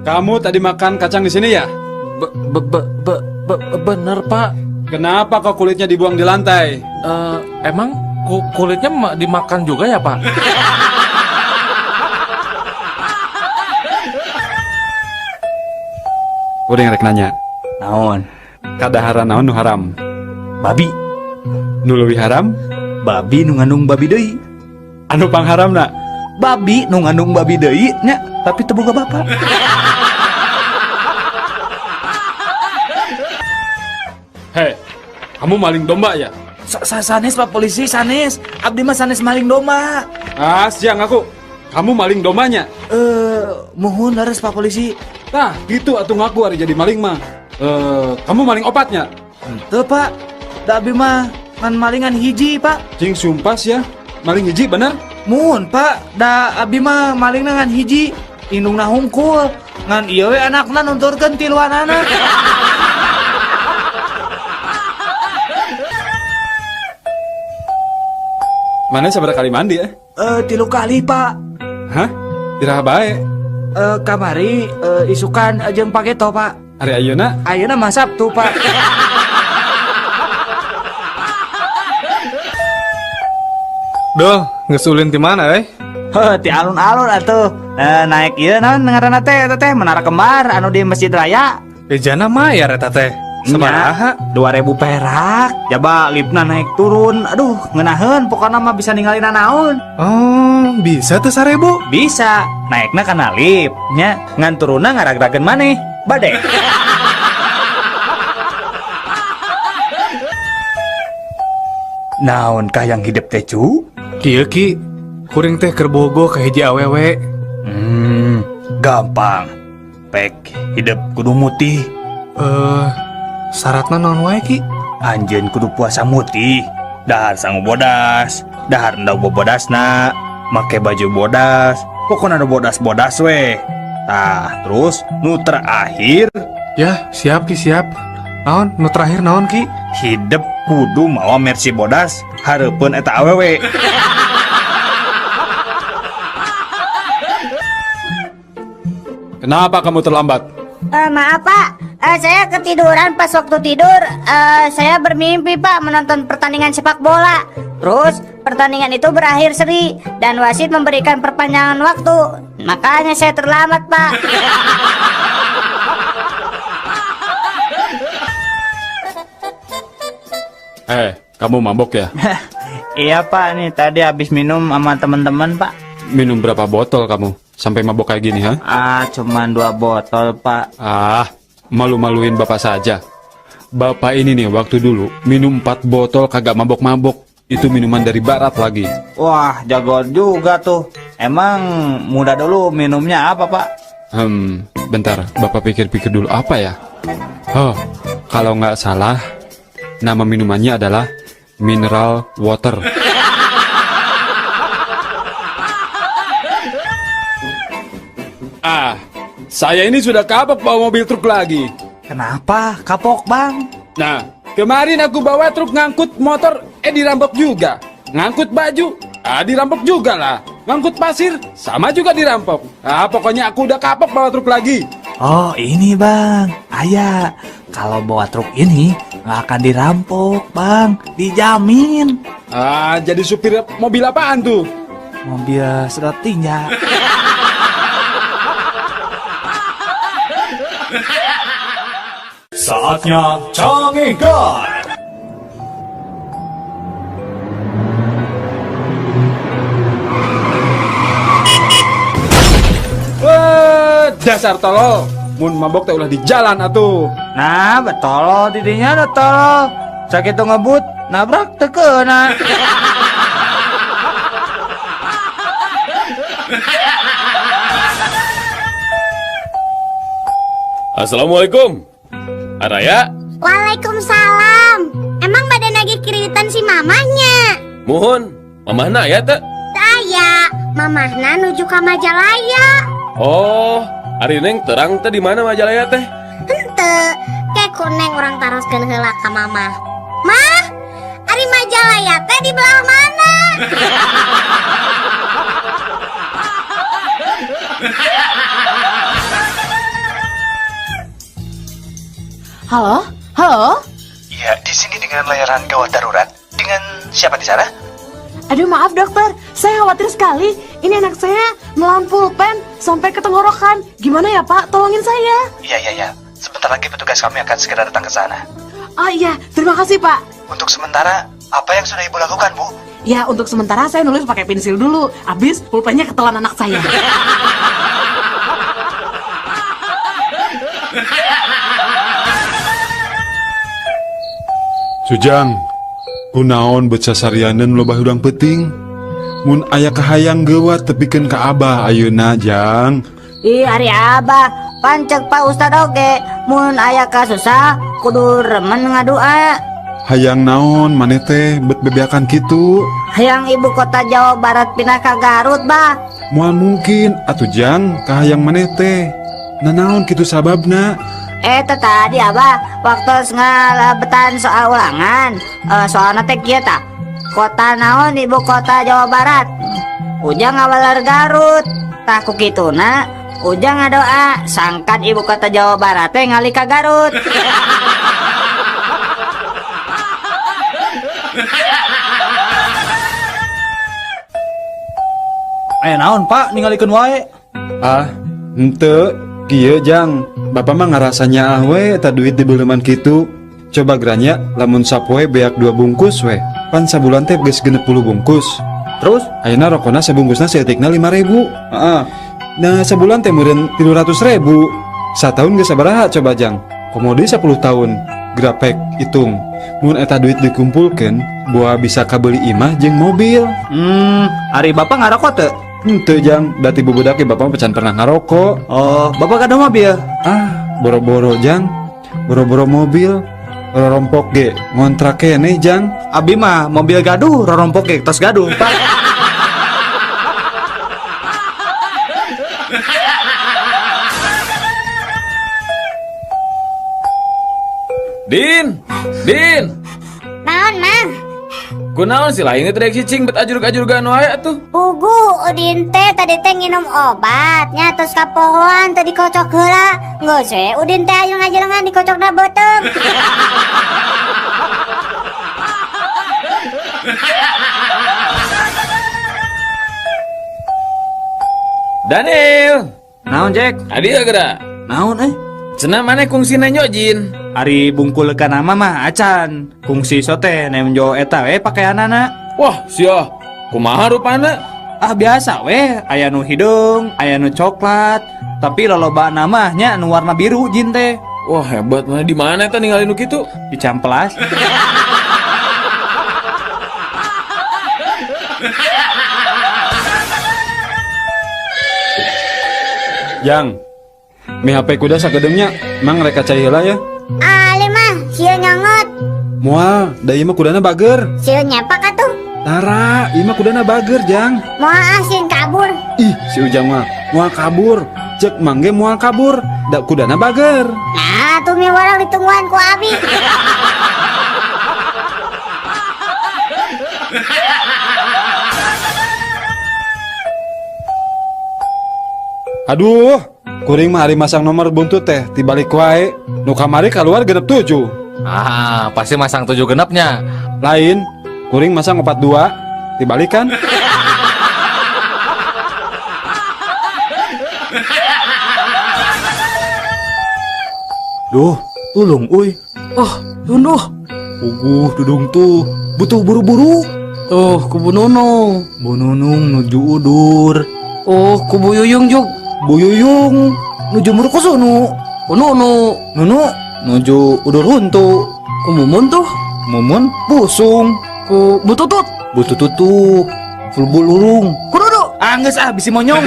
kamu tadi makan kacang di sini ya? Bener Pak. Kenapa kok kulitnya dibuang di lantai? Emang kulitnya dimakan juga ya, Pak? Udah rek nanya. Naon? Kadaharan naon nu haram? Babi. Nu leuwih haram? Babi nu ngandung babi deui. Anu pangharamna? Babi nu ngandung babi deui nya, tapi teu boga bapak. Hei, kamu maling domba ya? Sanes Pak Polisi, sanes. Abdi mah sanes maling domba. Ah, siang aku. Kamu maling dombanya? Mohon leres Pak Polisi. Nah, gitu atuh ngaku hari jadi maling mah. Kamu maling opatnya? Henteu, Pak. Da abdi mah ngan malingan hiji, Pak. Cing sumpah ya, maling hiji bener? Muhun, Pak. Da abdi mah malingna ngan hiji, indungna hungkul. Ngan ieu we anakna nunturkeun tiluanana. Mana sabaraha kali mandi ya? 3 kali, Pak. Hah? Iraha bae? Kamari isukan jeung pageto, Pak. Ari ayeuna? Ayeuna mah Sabtu, Pak. Duh, geus ulin ti mana euy? Heuh, ti alun-alun atuh. Naik ieu naon ngaranna teh eta teh Menara Kembar anu di Masjid Raya. Ejana mayar eta teh. Sabaraha? 2000 perak. Jaba liftna naik turun. Aduh, ngeunaheun pokona mah bisa ningali nanaon. Oh, bisa tuh 1000? Bisa. Naikna kana lift nya, ngan turunna ngaragrageun maneh. Bade. Naon kah yang hidup teh, cu? Kieu ki, kuring teh keur bogoh ka hiji awewe. Gampang. Pek hidup kudu mutih. Syaratna naon wae ki? Anjeun kudu puasa mutih, dahar sangu bodas, dahar endog bobodasna, make baju bodas, pokona nu bodas-bodas we. Tah, terus nu terakhir. Ya, siap ki, siap. Naon nu terakhir naon ki? Hidup kudu mawa Mercy bodas hareupeun eta awewe. Kenapa kamu terlambat? Maaf Pak, saya ketiduran pas waktu tidur. Saya bermimpi Pak menonton pertandingan sepak bola. Terus pertandingan itu berakhir seri dan wasit memberikan perpanjangan waktu. Makanya saya terlambat Pak. Kamu mabok ya? Iya Pak, nih tadi habis minum sama teman-teman Pak. Minum berapa botol kamu? Sampai mabok kayak gini, ha? Ah, cuman 2 botol, Pak. Ah, malu-maluin Bapak saja. Bapak ini nih waktu dulu minum 4 botol kagak mabok-mabok. Itu minuman dari barat lagi. Wah, jago juga tuh. Emang muda dulu minumnya apa, Pak? Bentar, Bapak pikir-pikir dulu apa ya? Oh, kalau nggak salah, nama minumannya adalah mineral water. Ah, saya ini sudah kapok bawa mobil truk lagi. Kenapa kapok, Bang? Nah, kemarin aku bawa truk ngangkut motor, dirampok juga. Ngangkut baju, dirampok juga lah. Ngangkut pasir, sama juga dirampok. Ah, pokoknya aku udah kapok bawa truk lagi. Oh, ini Bang. Ayah, kalau bawa truk ini nggak akan dirampok, Bang. Dijamin. Ah, jadi supir mobil apaan tuh? Mobil sedot tinja. Saatnya Cangehgar. Wah, dasar tolol. Mun mabok teh ulah di jalan atuh. Nah, betolol didinya dah tolol. Sakitu ngebut, nabrak teu keuna. Assalamualaikum. Araya. Waalaikumsalam. Emang badan lagi kreditan si mamahnya? Muhun, mamahna aya teu? Teu aya, mamahna nuju ka Majalaya. Oh, ari Neng terang teh di mana Majalaya teh? Henteu, ke ku Neng urang taroskeun heula ka mamah. Mah, ari Majalaya teh di belah mana? Halo? Halo? Iya, di sini. Dengan layanan gawat darurat. Dengan siapa di sana? Aduh maaf dokter, saya khawatir sekali. Ini anak saya nelan pulpen sampai ke tenggorokan. Gimana ya Pak? Tolongin saya. Iya, iya, iya. Sebentar lagi petugas kami akan segera datang ke sana. Oh iya, terima kasih Pak. Untuk sementara, apa yang sudah Ibu lakukan, Bu? Ya, untuk sementara saya nulis pakai pensil dulu. Habis pulpennya ketelan anak saya. Sujang, kunaon bet sasarianeun loba hudang peuting? Mun aya kahayang geuwat tepikeun ka Abah ayeuna, Jang. Ih, ari Abah, pancek Pak Ustad oge, mun aya kasusah kudu remen ngadua. Hayang naon maneh teh bet bebeakan kitu? Hayang ibu kota Jawa Barat pindah ka Garut, Bah. Moal mungkin atuh Jang kahayang maneh teh. Nanaon kitu sababna? Eta tadi Abah waktu ngalebetan soal ulangan, soalna teh kieu tah. Kota naon ibu kota Jawa Barat? Ujang ngawaler Garut. Tah ku kituna Ujang ngadoa sangkan ibu kota Jawa Barat teh ngalih ka Garut. Aya naon Pak ningalikeun wae? Ah, henteu kieu Jang. Bapak mah ngarasa nyaah we eta duit dibeuleman kitu. Coba geranya lamun sapoe beak 2 bungkus we. Pan sabulan teh geus 60 bungkus. Terus ayeuna rokona sabungkusna saeutikna 5.000. Heeh. Nah, sabulan teh meureun 300.000. Sataun geus sabaraha coba Jang? Komo deui 10 tahun. Grapek hitung. Mun eta duit dikumpulkeun, boa bisa kabeli imah jeung mobil. Ari bapak ngarokok teu? Henteu Jang, da ti bubudak ge bapak mah can pernah ngarokok. Oh, bapak gaduh mobil? Ah, boro-boro Jang. Boro-boro mobil. Rorompok ge ngontrak keneh Jang. Abi mah mobil gaduh, rorompok ge tos gaduh, Pak. Din, Din. Naon, Mang? Kunaon sih lain teh cicing bet ajurug-ajurugan wae atuh. Pugu Udin teh tadi teh nginum obat nya tos kapohoan teh dikocok heula. Geus we Udin teh aya ngajelengan dikocokna beuteung. Daniel. Naon, Jack? Adi geura. Naon euy? Cenah maneh kungsi nenjo jin. Ari bungkul kana mah acan. Kungsi sote nemjo eta we pakaianana. Wah, sia. Kumaha rupana? Ah biasa we, aya nu hideung, aya nu coklat, tapi lolobana mah nya nu warna biru jin teh. Wah, hebat mana di mana eta ningali nu kitu? Di Cihampelas. Jang, mi HP kuda sakedeungnya, mang reka cai heula ya. Ali mah, sieun nyangot. Moal, da ieu mah kudana bager. Sieun nyepak atuh. Tara, ieu mah kudana bager, Jang. Moal ah sieun kabur. Ih, si Ujang mah moal kabur. Cek mang ge moal kabur, da kudana bager. Nah, tuh mi warang ditungguan ku abi. Aduh, kuring mah ari masang nomor buntut teh tibalik wae. Nu kamari kaluar 67. Ah, pasti masang 7 genepnya. Lain, kuring masang 42, tibalikan. Duh, tulung uy. Oh, tunduh. Puguh dudung tuh, butuh buru-buru. Tuh, kubu Nunung. Bu Nunung nuju udur. Oh, kubu Yuyung jug. Bu Yuyung nuju murkusunu. Ku Nunu. Nunu nuju udur huntu. Ku Mumun tuh. Mumun busung. Ku Bu Tutut. Bu Tutut tuh fulbul urung. Ku Dudu. Ah, geus ah bisi monyong.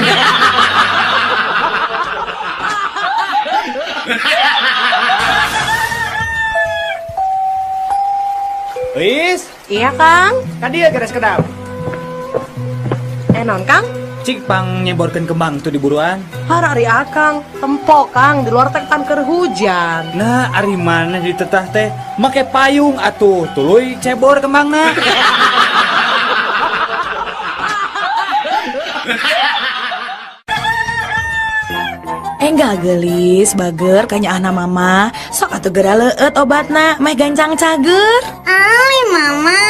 Wis? Iya, Kang. Ka dieu geres kedap. Non, Kang? Cik pang nyeborkeun kembang tuh di buruan. Har ari Akang, tempo Kang di luar teh tan keur hujan. Nah, ari mana di tetah teh make payung atuh tuluy cebor kembangna. Enggal gelis, bager kanyaahna mama. Sok atuh geura leueut obatna, meh gancang cager. Ali mama,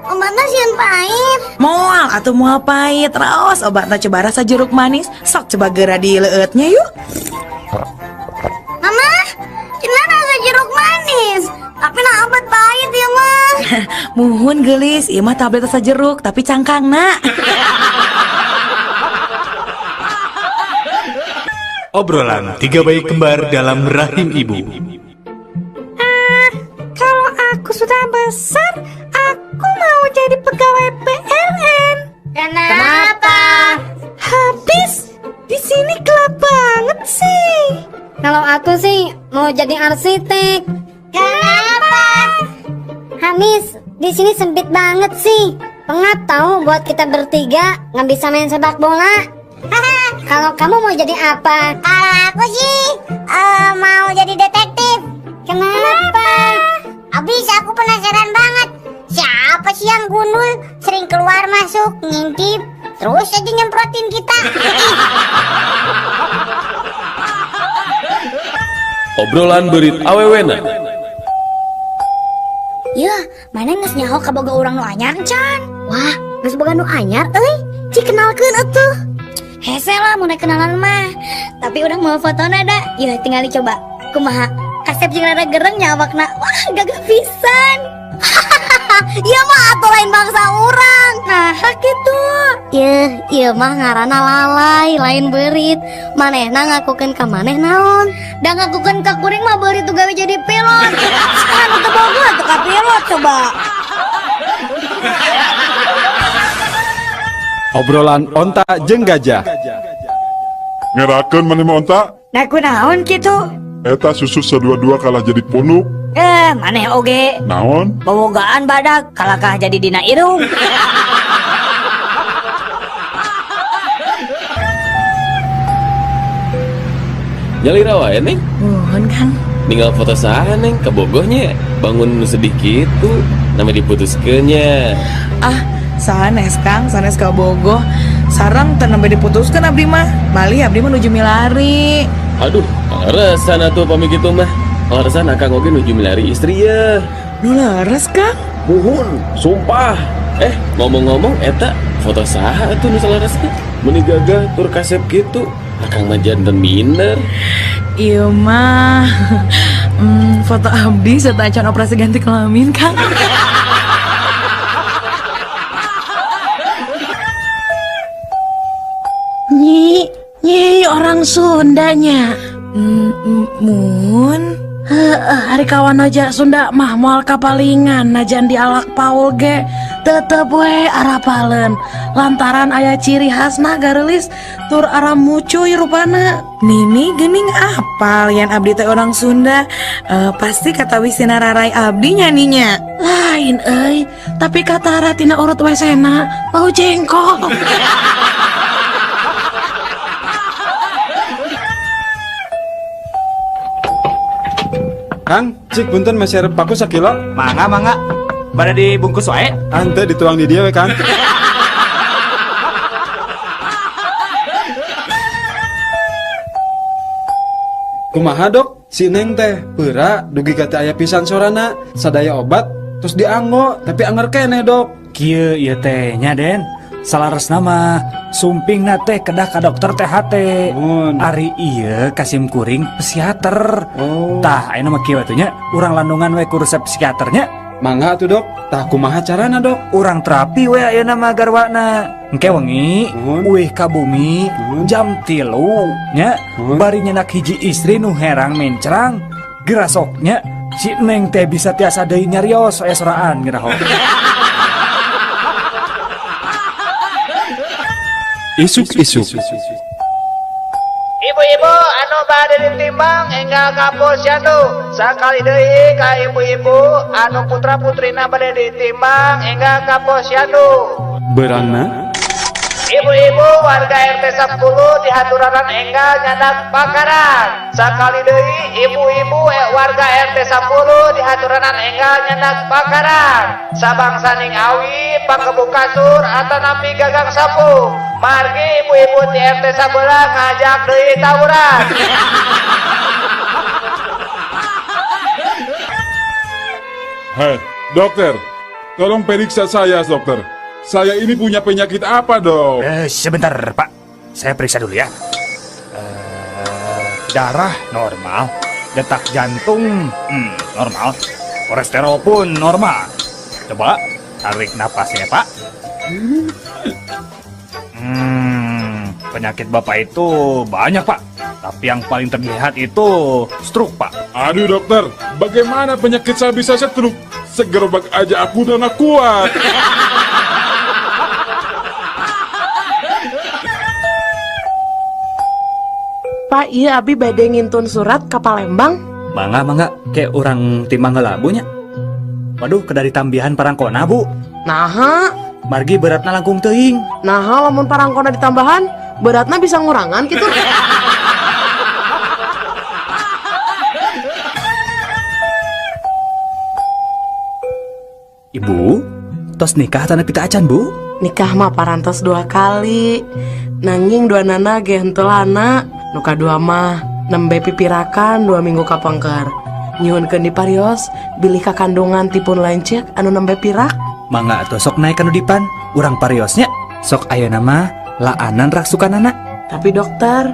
obatna sieun pahit. Moal atuh moal pahit, raos obatna coba rasa jeruk manis. Sok coba geura dileueutnya yuk. Mama, cenah rasa jeruk manis. Tapi nah obat pahit ya mah. Muhun gelis, ieu mah tablet rasa jeruk tapi cangkangna. Obrolan tiga bayi kembar dalam rahim ibu. Ah, kalau aku sudah besar, aku mau jadi pegawai PLN. Kenapa? Habis di sini gelap banget sih. Kalau aku sih mau jadi arsitek. Kenapa? Habis di sini sempit banget sih. Pengap tahu buat kita bertiga nggak bisa main sepak bola. Kalau kamu mau jadi apa? Kalau aku sih mau jadi detektif. Kenapa? Abis aku penasaran banget. Siapa sih yang gundul sering keluar masuk ngintip terus aja nyemprotin kita. Obrolan beurit awewena. Yeuh, mana geus nyaho kaboga urang nu anyar can? Wah, geus boga nu anyar euy. Cik kenalkeun atuh. Hese lah mun kenalan mah. Tapi urang mau fotona da. Yeuh, tinggal dicoba. Kumaha? Kasep jeung rada gereng nya awakna. Wah, gagah pisan. Ieu mah atuh lain bangsa urang. Nah, kitu. Yeuh, ieu mah ngaranna lalai, lain beurit. Manehna ngakukeun ka maneh naon? Da ngakukeun ka kuring mah beurit tuh gawe jadi pilot. Anu teu boga atuh ka pilot coba. Obrolan onta jeung gajah. Ngerakeun maneh mah onta? Nah kunaon kitu? Eta susu sadua-dua kalah jadi punuk. Maneh oge. Naon? Bobogaan badak kalakah jadi dina irung. Nyalira wae, Neng. Muhun, Kang. Ninggal foto saha, Neng, kabogohnya. Bangun nu sedih kitu, nama diputuskeun nya. Ah, sanes Kang, sanes kabogoh. Sareng teu nembe diputuskeun abdi mah. Malih abdi mah nuju milari. Aduh, kaleresan atuh pami kitu mah. Kaleresan akang oge nuju milari istri ya. Nu leres, Kang? Muhun, sumpah. Ngomong-ngomong eta foto saha atuh nu saleresna? Meuni gagah tur kasep kitu. Akang mah janten minder. Ieu mah foto abdi serta acan operasi ganti kelamin, Kang. Nyi, nyi orang Sundanya. Mun. Heeh, ari kawan aja Sunda mah moal kapalingan najan dialak Paul ge tetep we arapaleun lantaran aya ciri khasna gareulis tur ara mucuy rupana. Nini geuning apal yan abdi teh orang Sunda, pasti katawi sina rarai abdi nya ninya. Lain euy, tapi katara tina urut wesena bau jengkol. Kang, cik punten masih arep paku sakilo? Mangga, mangga. Bada dibungkus wae. Ante dituang di dia we, Kang. Kumaha, Dok? Si Neng teh peura dugi ka teu aya pisan sorana, sadaya obat terus dianggo tapi anger keneh, Dok. Kieu ieu teh nya, Den. Salaresna mah sumpingna teh kedah ka dokter THT. Ari ieu kasim kuring psikiater. Oh. Tah ayeuna mah kieu atuh nya, urang landungan we ku resep psikiaternya. Mangga atuh, Dok. Tah kumaha carana, Dok? Urang terapi we ayeuna mah garwana. Engke wengi uih ka bumi jam 3 nya, bari nyenak hiji istri nu herang mencrang gerasoknya si Neng teh bisa tiasa deui nyarios aya soraan ngiraho. Isuk-isuk. Ibu-ibu anu bade ditimbang enggal ka posyandu. Sakali deui ka ibu-ibu anu putra-putrina bade ditimbang enggal ka posyandu. Berangna? Ibu-ibu warga RT 10 dihaturanan enggal nyandak bakaran. Sakali deui ibu-ibu warga RT 10 dihaturanan enggal nyandak bakaran. Sabangsaning awi pakebu kasur atanapi gagang sapu. Margi ibu-ibu ti RT sabelah ngajak deui tawuran. Hei, dokter, tolong periksa saya, dokter. Saya ini punya penyakit apa, dok? Sebentar, Pak. Saya periksa dulu ya. Darah normal, detak jantung normal, kolesterol pun normal. Coba tarik napasnya, Pak. Penyakit Bapak itu banyak, Pak. Tapi yang paling terlihat itu stroke, Pak. Aduh, dokter, bagaimana penyakit saya bisa stroke? Segerobak aja aku udah nggak kuat. Pak, iya abi bade ngintun surat ke Palembang. Mangga, mangga, kayak orang timbang heula Bu nya. Waduh, kedari tambihan parangkona, Bu. Naha, Margi beratna langkung teuing. Naha lamun parangkona ditambahan, beratna bisa ngurangan gitu. Ibu, tos nikah tanah pita acan, Bu? Nikah mah parantos 2 kali. Nanging dua nana ge henteu lana. Nu kadua mah nembe pipirakan 2 minggu kapengker. Nyuhunkeun diparios bilih kakandungan tipun lanceuk anu nembe pirak. Mangga atuh sok naik kanu dipan, urang pariosnya. Sok ayeuna mah laanan raksukanana. Tapi dokter,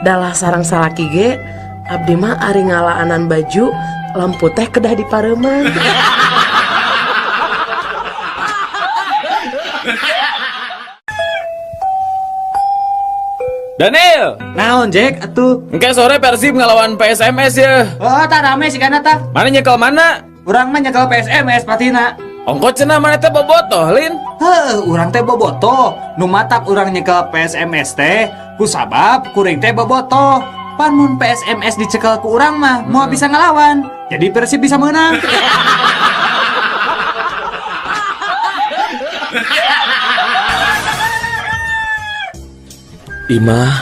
dalah sarang salaki ge abdi mah ari ngalaanan baju lampu teh kedah dipareuman. Daniel, naon Jack atuh? Engke sore Persib ngelawan PSMS ya. Oh, tak rame sih kana tah. Mana nyekel mana? Urang mah nyekel PSMS patina. Ongko cenah mana teh bobotoh, Lin? Heuh, urang teh bobotoh. Nu matak urang nyekel PSMS teh ku sabab kuring teh bobotoh. Pan mun PSMS dicekel ku urang mah moal bisa ngelawan. Jadi Persib bisa menang. Imah,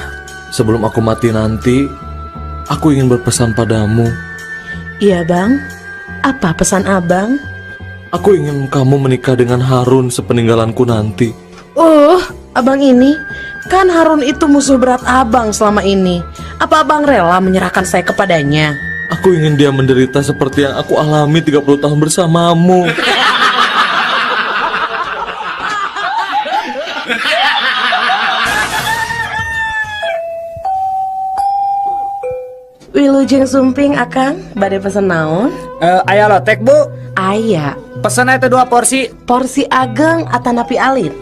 sebelum aku mati nanti, aku ingin berpesan padamu. Iya bang, apa pesan abang? Aku ingin kamu menikah dengan Harun sepeninggalanku nanti. Abang ini, kan Harun itu musuh berat abang selama ini. Apa abang rela menyerahkan saya kepadanya? Aku ingin dia menderita seperti yang aku alami 30 tahun bersamamu. Wilujeng sumping akang, bade pesen naon? Aya lotek bu? Aya. Pesen aya 2 porsi. Porsi ageng atanapi alit?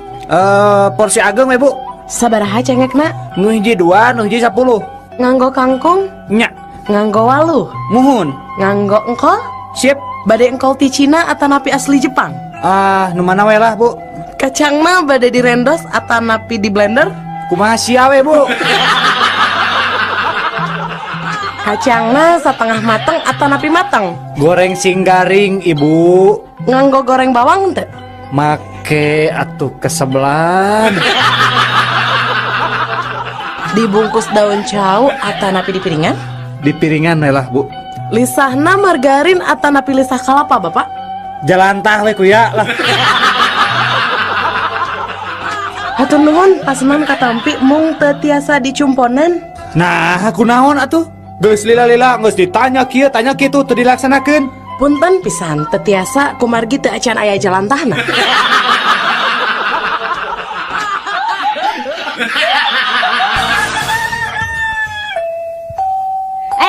Porsi ageng we bu. Sabaraha cengekna? Nu hiji 2, nu hiji 10. Nganggo kangkung? Nya. Nganggo waluh? Muhun. Nganggo engkol? Sip. Bade engkol ti Cina atanapi asli Jepang? Ah, nu mana we lah bu. Kacangna bade direndos atanapi di blender? Kumaha sia we bu. Kacangna setengah mateng atau napi mateng? Goreng sing garing ibu. Nganggo goreng bawang teu? Make atuh kesebelan. Dibungkus daun cau atau napi di piringan? Di piringan lah bu. Lisahna margarin atau napi lisah kalapa bapak? Jalantah we kuya lah. Hatur nuhun pasenan katampi mung teu tiasa dicumponan. Nah, aku naon atuh? Geus lila-lila geus ditanya kieu tanya kitu teu dilaksanakeun. Punten pisan teu tiasa kumargi teu acan aya jalantahna.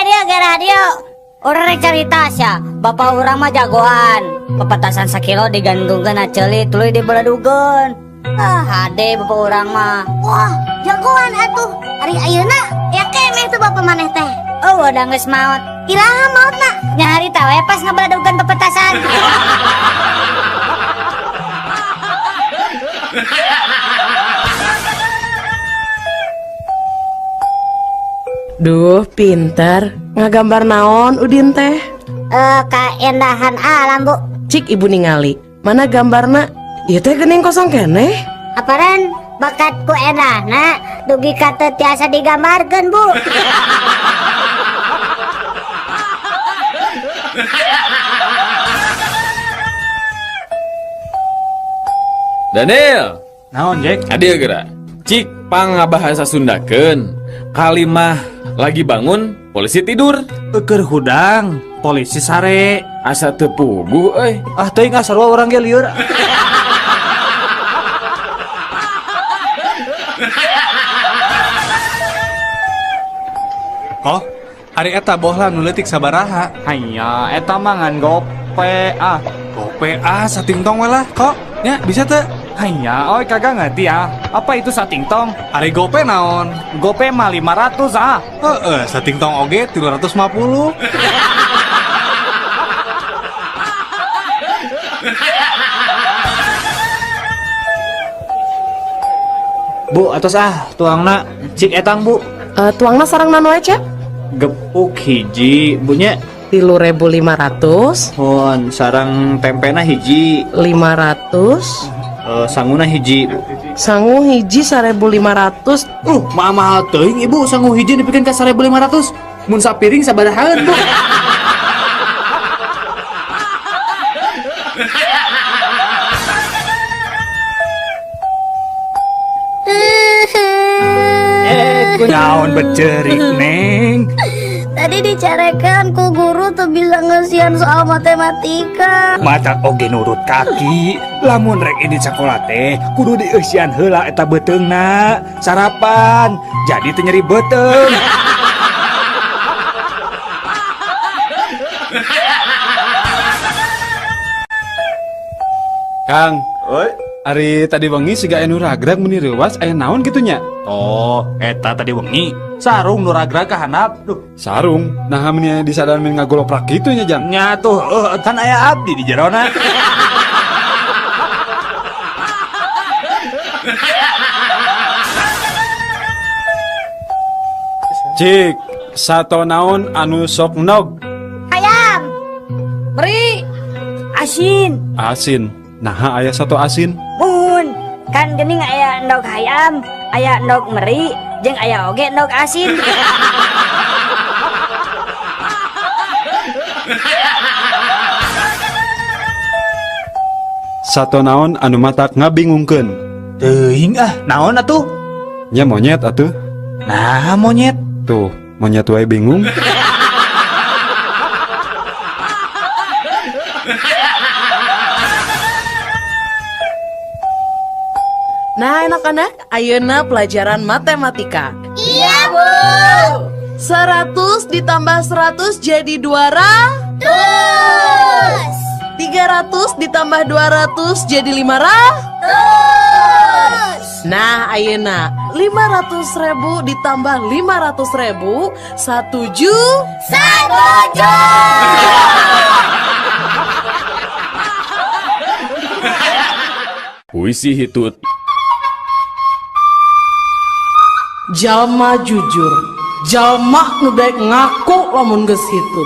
Dia ge radio. Urang rek carita sia, bapak urang mah jagoan. Pepetasan sakilo digantungkeun na ceuli tuluy dibeledugeun. Ah, hade bapak urang mah. Wah, jagoan atuh. Ari ayeuna ya keneh tuh bapak maneh teh. Oh, udah geus maot. Iraha maotna? Nyari tawe pas ngebeledugan pepetasan. Duh, pinter. Ngagambar naon Udin teh? Kaendahan alam, Bu. Cik ibu ningali. Mana gambarna? Ieu teh geuning kosong keneh. Aparan bakat ku endahna dugi ka teu tiasa digambarkeun, Bu. Daniel. Naon, Jack? Adil geura. Cik pangabahasa Sundakeun. Kalimah lagi bangun, polisi tidur. Eukeur hudang, polisi sare. Asa teu puguh euy. Ah teuing ah sarua urang ge lieur. Oh, ari eta bohlam nu leutik sabaraha? Hanya eta mah ngan gope ah. Gope ah satingtong we lah kok. Nya bisa teu? Hanya, oi kagak ngerti ah. Apa itu satingtong? Ari gope naon? Gope mah 500 ah. Heeh, satingtong oge 350. Bu, atos ah, tuangna cik etang bu. Tuangna sareng naon wae, Cep? Gepuk hiji, Bu nya. 3.500. Hon, sareng tempena hiji. 500. Sanguna hiji, Bu. Sangu hiji 1.500. Mahal teuing ibu, sangu hiji dipikeun ka 1.500. Mun sapiring sabarahaan, Bu? Naon becerik, Neng? Tadi dicarekan ku guru tuh bisa ngesian soal matematika. Mata oge nurut kaki. Lamun rek ini sekolah teh kudu dieusian heula eta beuteungna. Sarapan jadi teu nyeri beuteung. Kang, oi, ari tadi wengi siga anu ragrag meni reuwas aya naon kitu nya? Oh, eta tadi wengi sarung nu ragrag ka handap. Duh, sarung. Nah, meni disadaran meni ngagoloprak kitu nya, Jang. Nya tuh, kan aya abdi di jerona. Cik, sato naon anu sok nog? Ayam. Meri. Asin. Asin. Nah, aya satu asin. Mun, kan geuning aya endog hayam, aya endog meri, jeung aya oge endog asin. Sato naon anu matak ngabingungkeun? Teuing ah, naon atuh? Nya monyet atuh. Nah, monyet. Tuh, monyet wae bingung. Nah, anak-anak, ayeuna pelajaran matematika. Iya, Bu. 100 ditambah 100 jadi 200. 300 ditambah 200 jadi 500. Nah, ayeuna 500.000 ditambah 500.000 1 juta. 1 juta. Puisi hitut. Jalma jujur, jalma nu daek ngaku lamun geus hitut.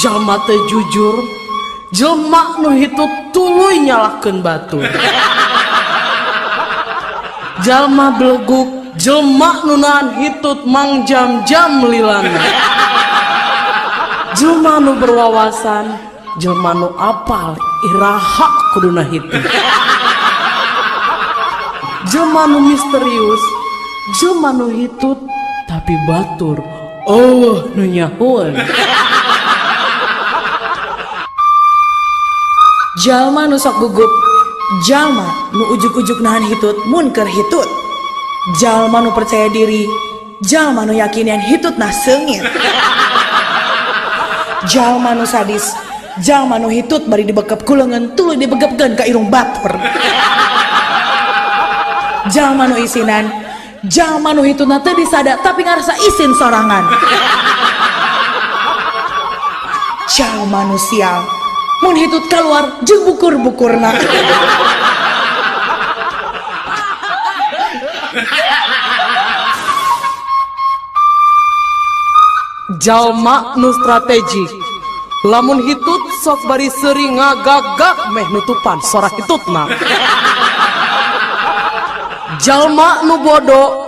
Jalma teu jujur, jelma nu hitut tuluy nyalahkeun batur. Jalma beleguk, jelma nu nahan hitut mangjam-jam lilana. Jelma nu berwawasan, jelma nu apal iraha kuduna hitut. Jelma nu misterius, jelma nu hitut tapi batur, oh nu nyahoan. Jalma nu sok gugup, jalma nu ujug-ujug nahan hitut mun keur hitut. Jalma nu percaya diri, jalma nu yakin yen hitut nah seungit. Jalma nu sadis, jalma nu hitut bari dibekep ku leungeun tuluy dibegepkeun ka irung batur. Jalma nu isinan, jalma nu hitutna teu disada tapi ngarasa isin sorangan. Jalma nu sial, mun hitut keluar jeung bukur-bukurna. Jalma nu strategik, lamun hitut sok bari seuri ngagagak meh nutupan sora hitutna. Jalma nu bodoh,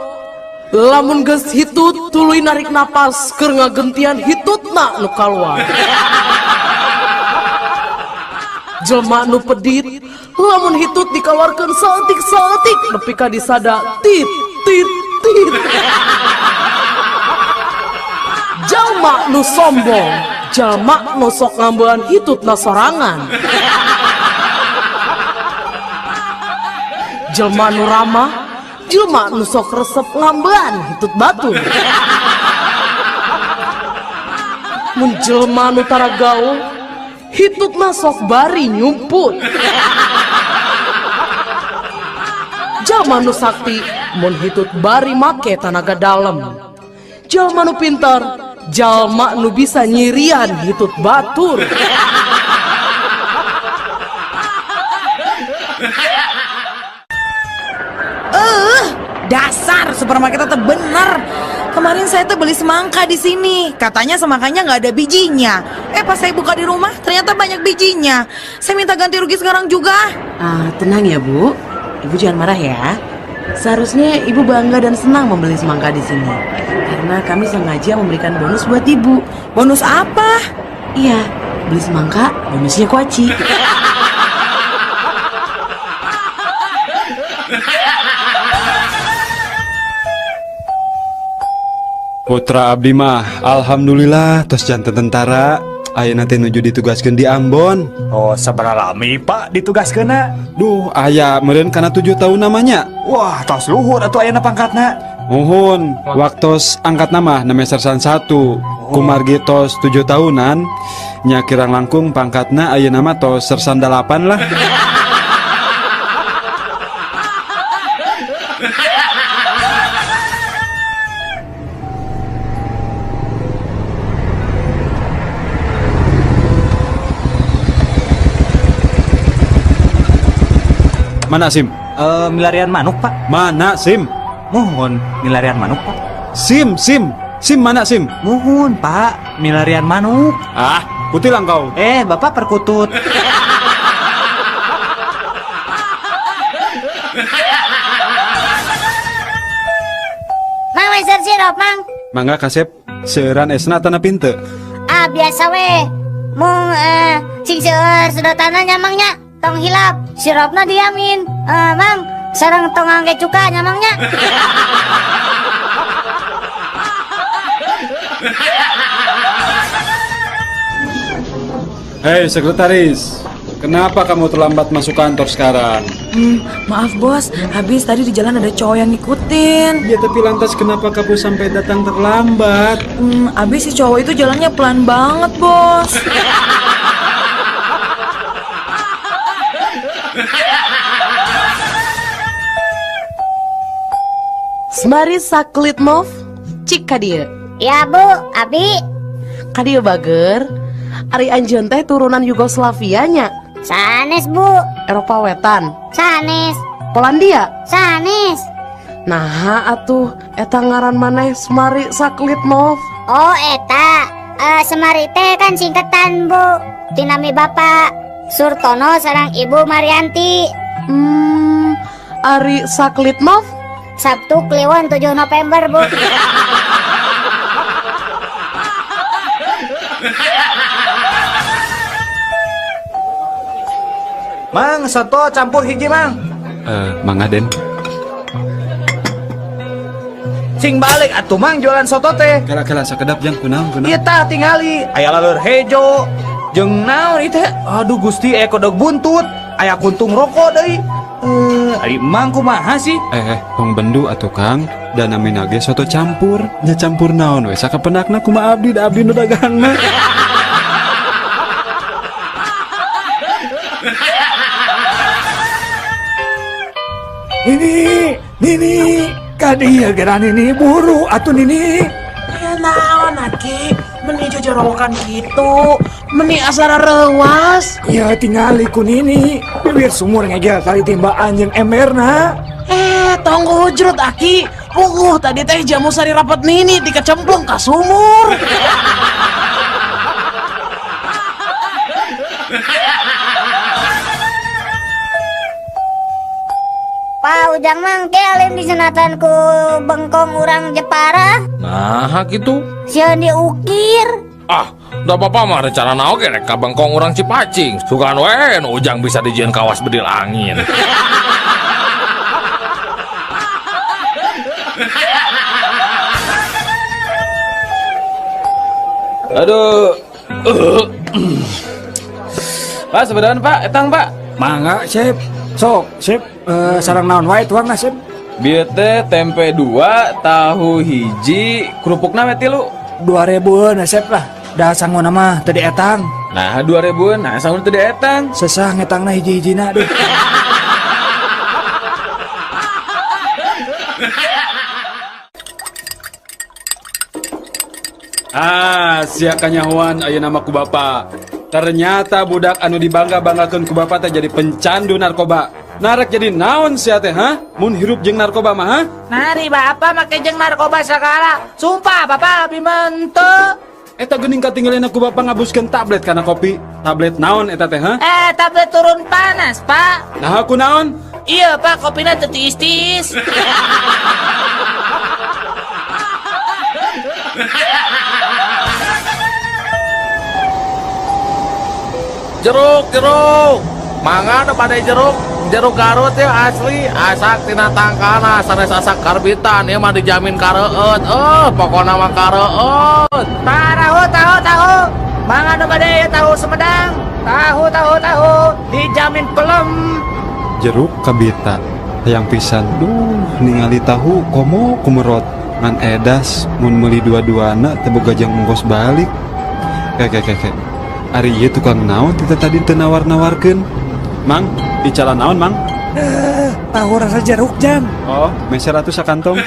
lamun geus hitut tuluy narik napas keur ngagentian hitutna nu kaluar. Jelma nu pedit, lamun hitut dikaluarkeun saeutik-saeutik nepi ka disada tit Tit tit. Jalma nu sombong, jalma nu sok ngambean hitutna sorangan. Jelma nu ramah, jelma nu sok resep ngambean hitut batur. Mun jelma nu tara gaul, hitutna sok bari nyumput. Jalma nu sakti, mun hitut bari make tanaga dalem. Jalma nu pintar, jalma nu bisa nyirian hitut batur. Dasar supermarket tetap bener. Kemarin saya tuh beli semangka di sini. Katanya semangkanya nggak ada bijinya. Pas saya buka di rumah ternyata banyak bijinya. Saya minta ganti rugi sekarang juga. Tenang ya Bu. Ibu jangan marah ya. Seharusnya ibu bangga dan senang membeli semangka di sini. Karena kami sengaja memberikan bonus buat ibu. Bonus apa? Iya, beli semangka, bonusnya kuaci. Putra abdi mah alhamdulillah tos janten tentara. Ayeuna teh nuju ditugaskeun di Ambon. Oh, sabaraha lami Pak ditugaskeunna? Duh, aya meureun kana 7 tahun namanya. Wah, tos luhur atuh ayeuna pangkatna. Muhun, waktos angkat nama name sersan 1. Kumargi tos 7 tahunan, nya kirang langkung pangkatna ayeuna mah tos sersan 8 lah. Mana SIM? Milarian manuk Pak. Mana SIM? Mohon milarian manuk Pak. SIM, SIM, SIM mana SIM? Mohon Pak, milarian manuk. Ah, kutilang kau. Bapak perkutut. Mang meser sirup, Mang. Mangga kasep, seueuran esna tanah pinte. Ah, biasa we. Mung sing seueur sedotanna nya Mang nya. Tong hilap, sirupna diamin. Mang, sareng tong ngangge cuka nya Mang nya. Hei sekretaris, kenapa kamu terlambat masuk kantor sekarang? Maaf bos, habis tadi di jalan ada cowok yang ngikutin. Ya tapi lantas kenapa kamu sampai datang terlambat? Habis si cowok itu jalannya pelan banget bos. Semari Saklitmov, cik kadieu. Ya Bu, abi. Kadieu bager. Ari anjeun teh turunan Yugoslavia nya. Sanes Bu. Eropa Wetan. Sanes. Polandia. Sanes. Nah atuh eta ngaran maneh Semari Saklitmov. Oh eta, Semari teh kan singkatan Bu. Tinami Bapak Surtono sareng Ibu Marianti. Ari Saklitmov? Sabtu Kliwon 7 November Bu. Mang, soto campur hiji Mang. Mang Aden. Sing balik atuh Mang jualan soto teh. Kala-kala sakedap jang kunaon kunaon. Ieu tah tingali, aya laleur hejo. Jeung naon ieu teh? Aduh Gusti, aya kodok buntut, aya kuntung rokok deui. Ari Mang kumaha sih? Tong bendu atuh Kang, da namina ge soto campur. Nya campur naon we sakapenakna kumaha abdi da abdi nu dagangna. Nini, Nini, kadieu geura Nini buru atuh Nini. Ya naon aki, meni jojorowokan kitu, meni asara reuas. Ya tingali ku Nini, bibir sumur ngegel tali timbaan jeung emberna. Tong hujrut aki. Tadi teh jamu sari rapat Nini dikecemplung ka sumur. Pak Ujang mang kelim disunatan ku bengkong urang Jepara. Nah gitu. Sieun diukir. Ah, da bapak mah rencana oge rek ka bengkong urang Cipacing. Sugan we nu Ujang bisa dijieun kawas bedil angin. Aduh. Pak, sebenarnya Pak, etang Pak. Mangga, Sip. Sok, Sip, sareng naon wae tuangna, Sip? Bieu teh tempe 2, tahu hiji, kerupukna we 3. 2000-eun Sip lah. Da sanguna mah teu dietang. Nah, 2000-eun, nah sanguna teu dietang. Sesah ngetangna hiji-hijina duh. Ah, sia kanyahoan ayeuna mah ku bapa. Ternyata budak anu dibangga-banggakeun ku bapa teh jadi pencandu narkoba. Narek jadi naon sia teh, ha? Mun hirup jeung narkoba mah, ha? Nari bapak make jeung narkoba segala. Sumpah bapak lebih menteu. Eta geuning katinggalina ku bapa ngabuskeun tablet kana kopi. Tablet naon eta teh, ha? Tablet turun panas, Pak. Nah, aku naon? Iya, Pak, kopina teu tiis-tiis. Jeruk, jeruk. Mangga nu bade jeruk, jeruk Garut ya asli, asak tina tangkana sanes asak karbitan ieu mah dijamin kareueut. Pokona mah kareueut. Tahu, tahu, tahu. Mangga nu bade tahu Sumedang. Tahu, tahu, tahu. Dijamin pelem. Jeruk kabita hayang pisan. Duh, ningali tahu komo kumerot. Ngan edas mun meuli dua-duana teu boga jang ongkos balik. Ke ke ke. Ari ieu tukang naon teh tadi teu nawar-nawarkeun? Mang, bicara naon, Mang? Tahu rasa jeruk, Jang. Oh, meser atuh sakantong.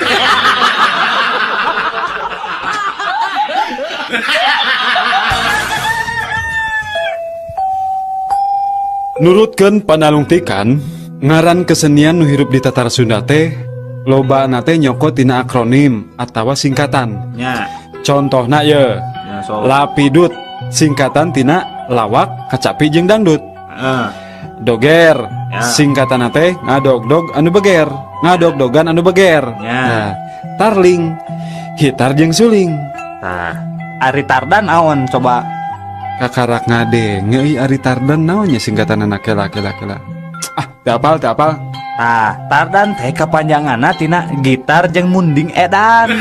Nurutkeun panalungtikan, ngaran kesenian nu hirup di Tatar Sunda teh lobana teh nyokot tina akronim atawa singkatan. Nya. Contohna ye. Ya, sok. Lapidut singkatan tina lawak, kacapi jeung dangdut. Heeh. Doger Ya. singkatan teh ngadog-dog anu beger, ngadog-dogan anu beger. Ya. Nah, tarling gitar jeung suling. Nah, ari tardan naon coba? Kakarak ngadenge euy ari tardan naonnya singkatan anak kela kela kela. Ah, teu apal, teu apal. Tah, tardan teh kapanjanganna tina gitar jeung munding edan.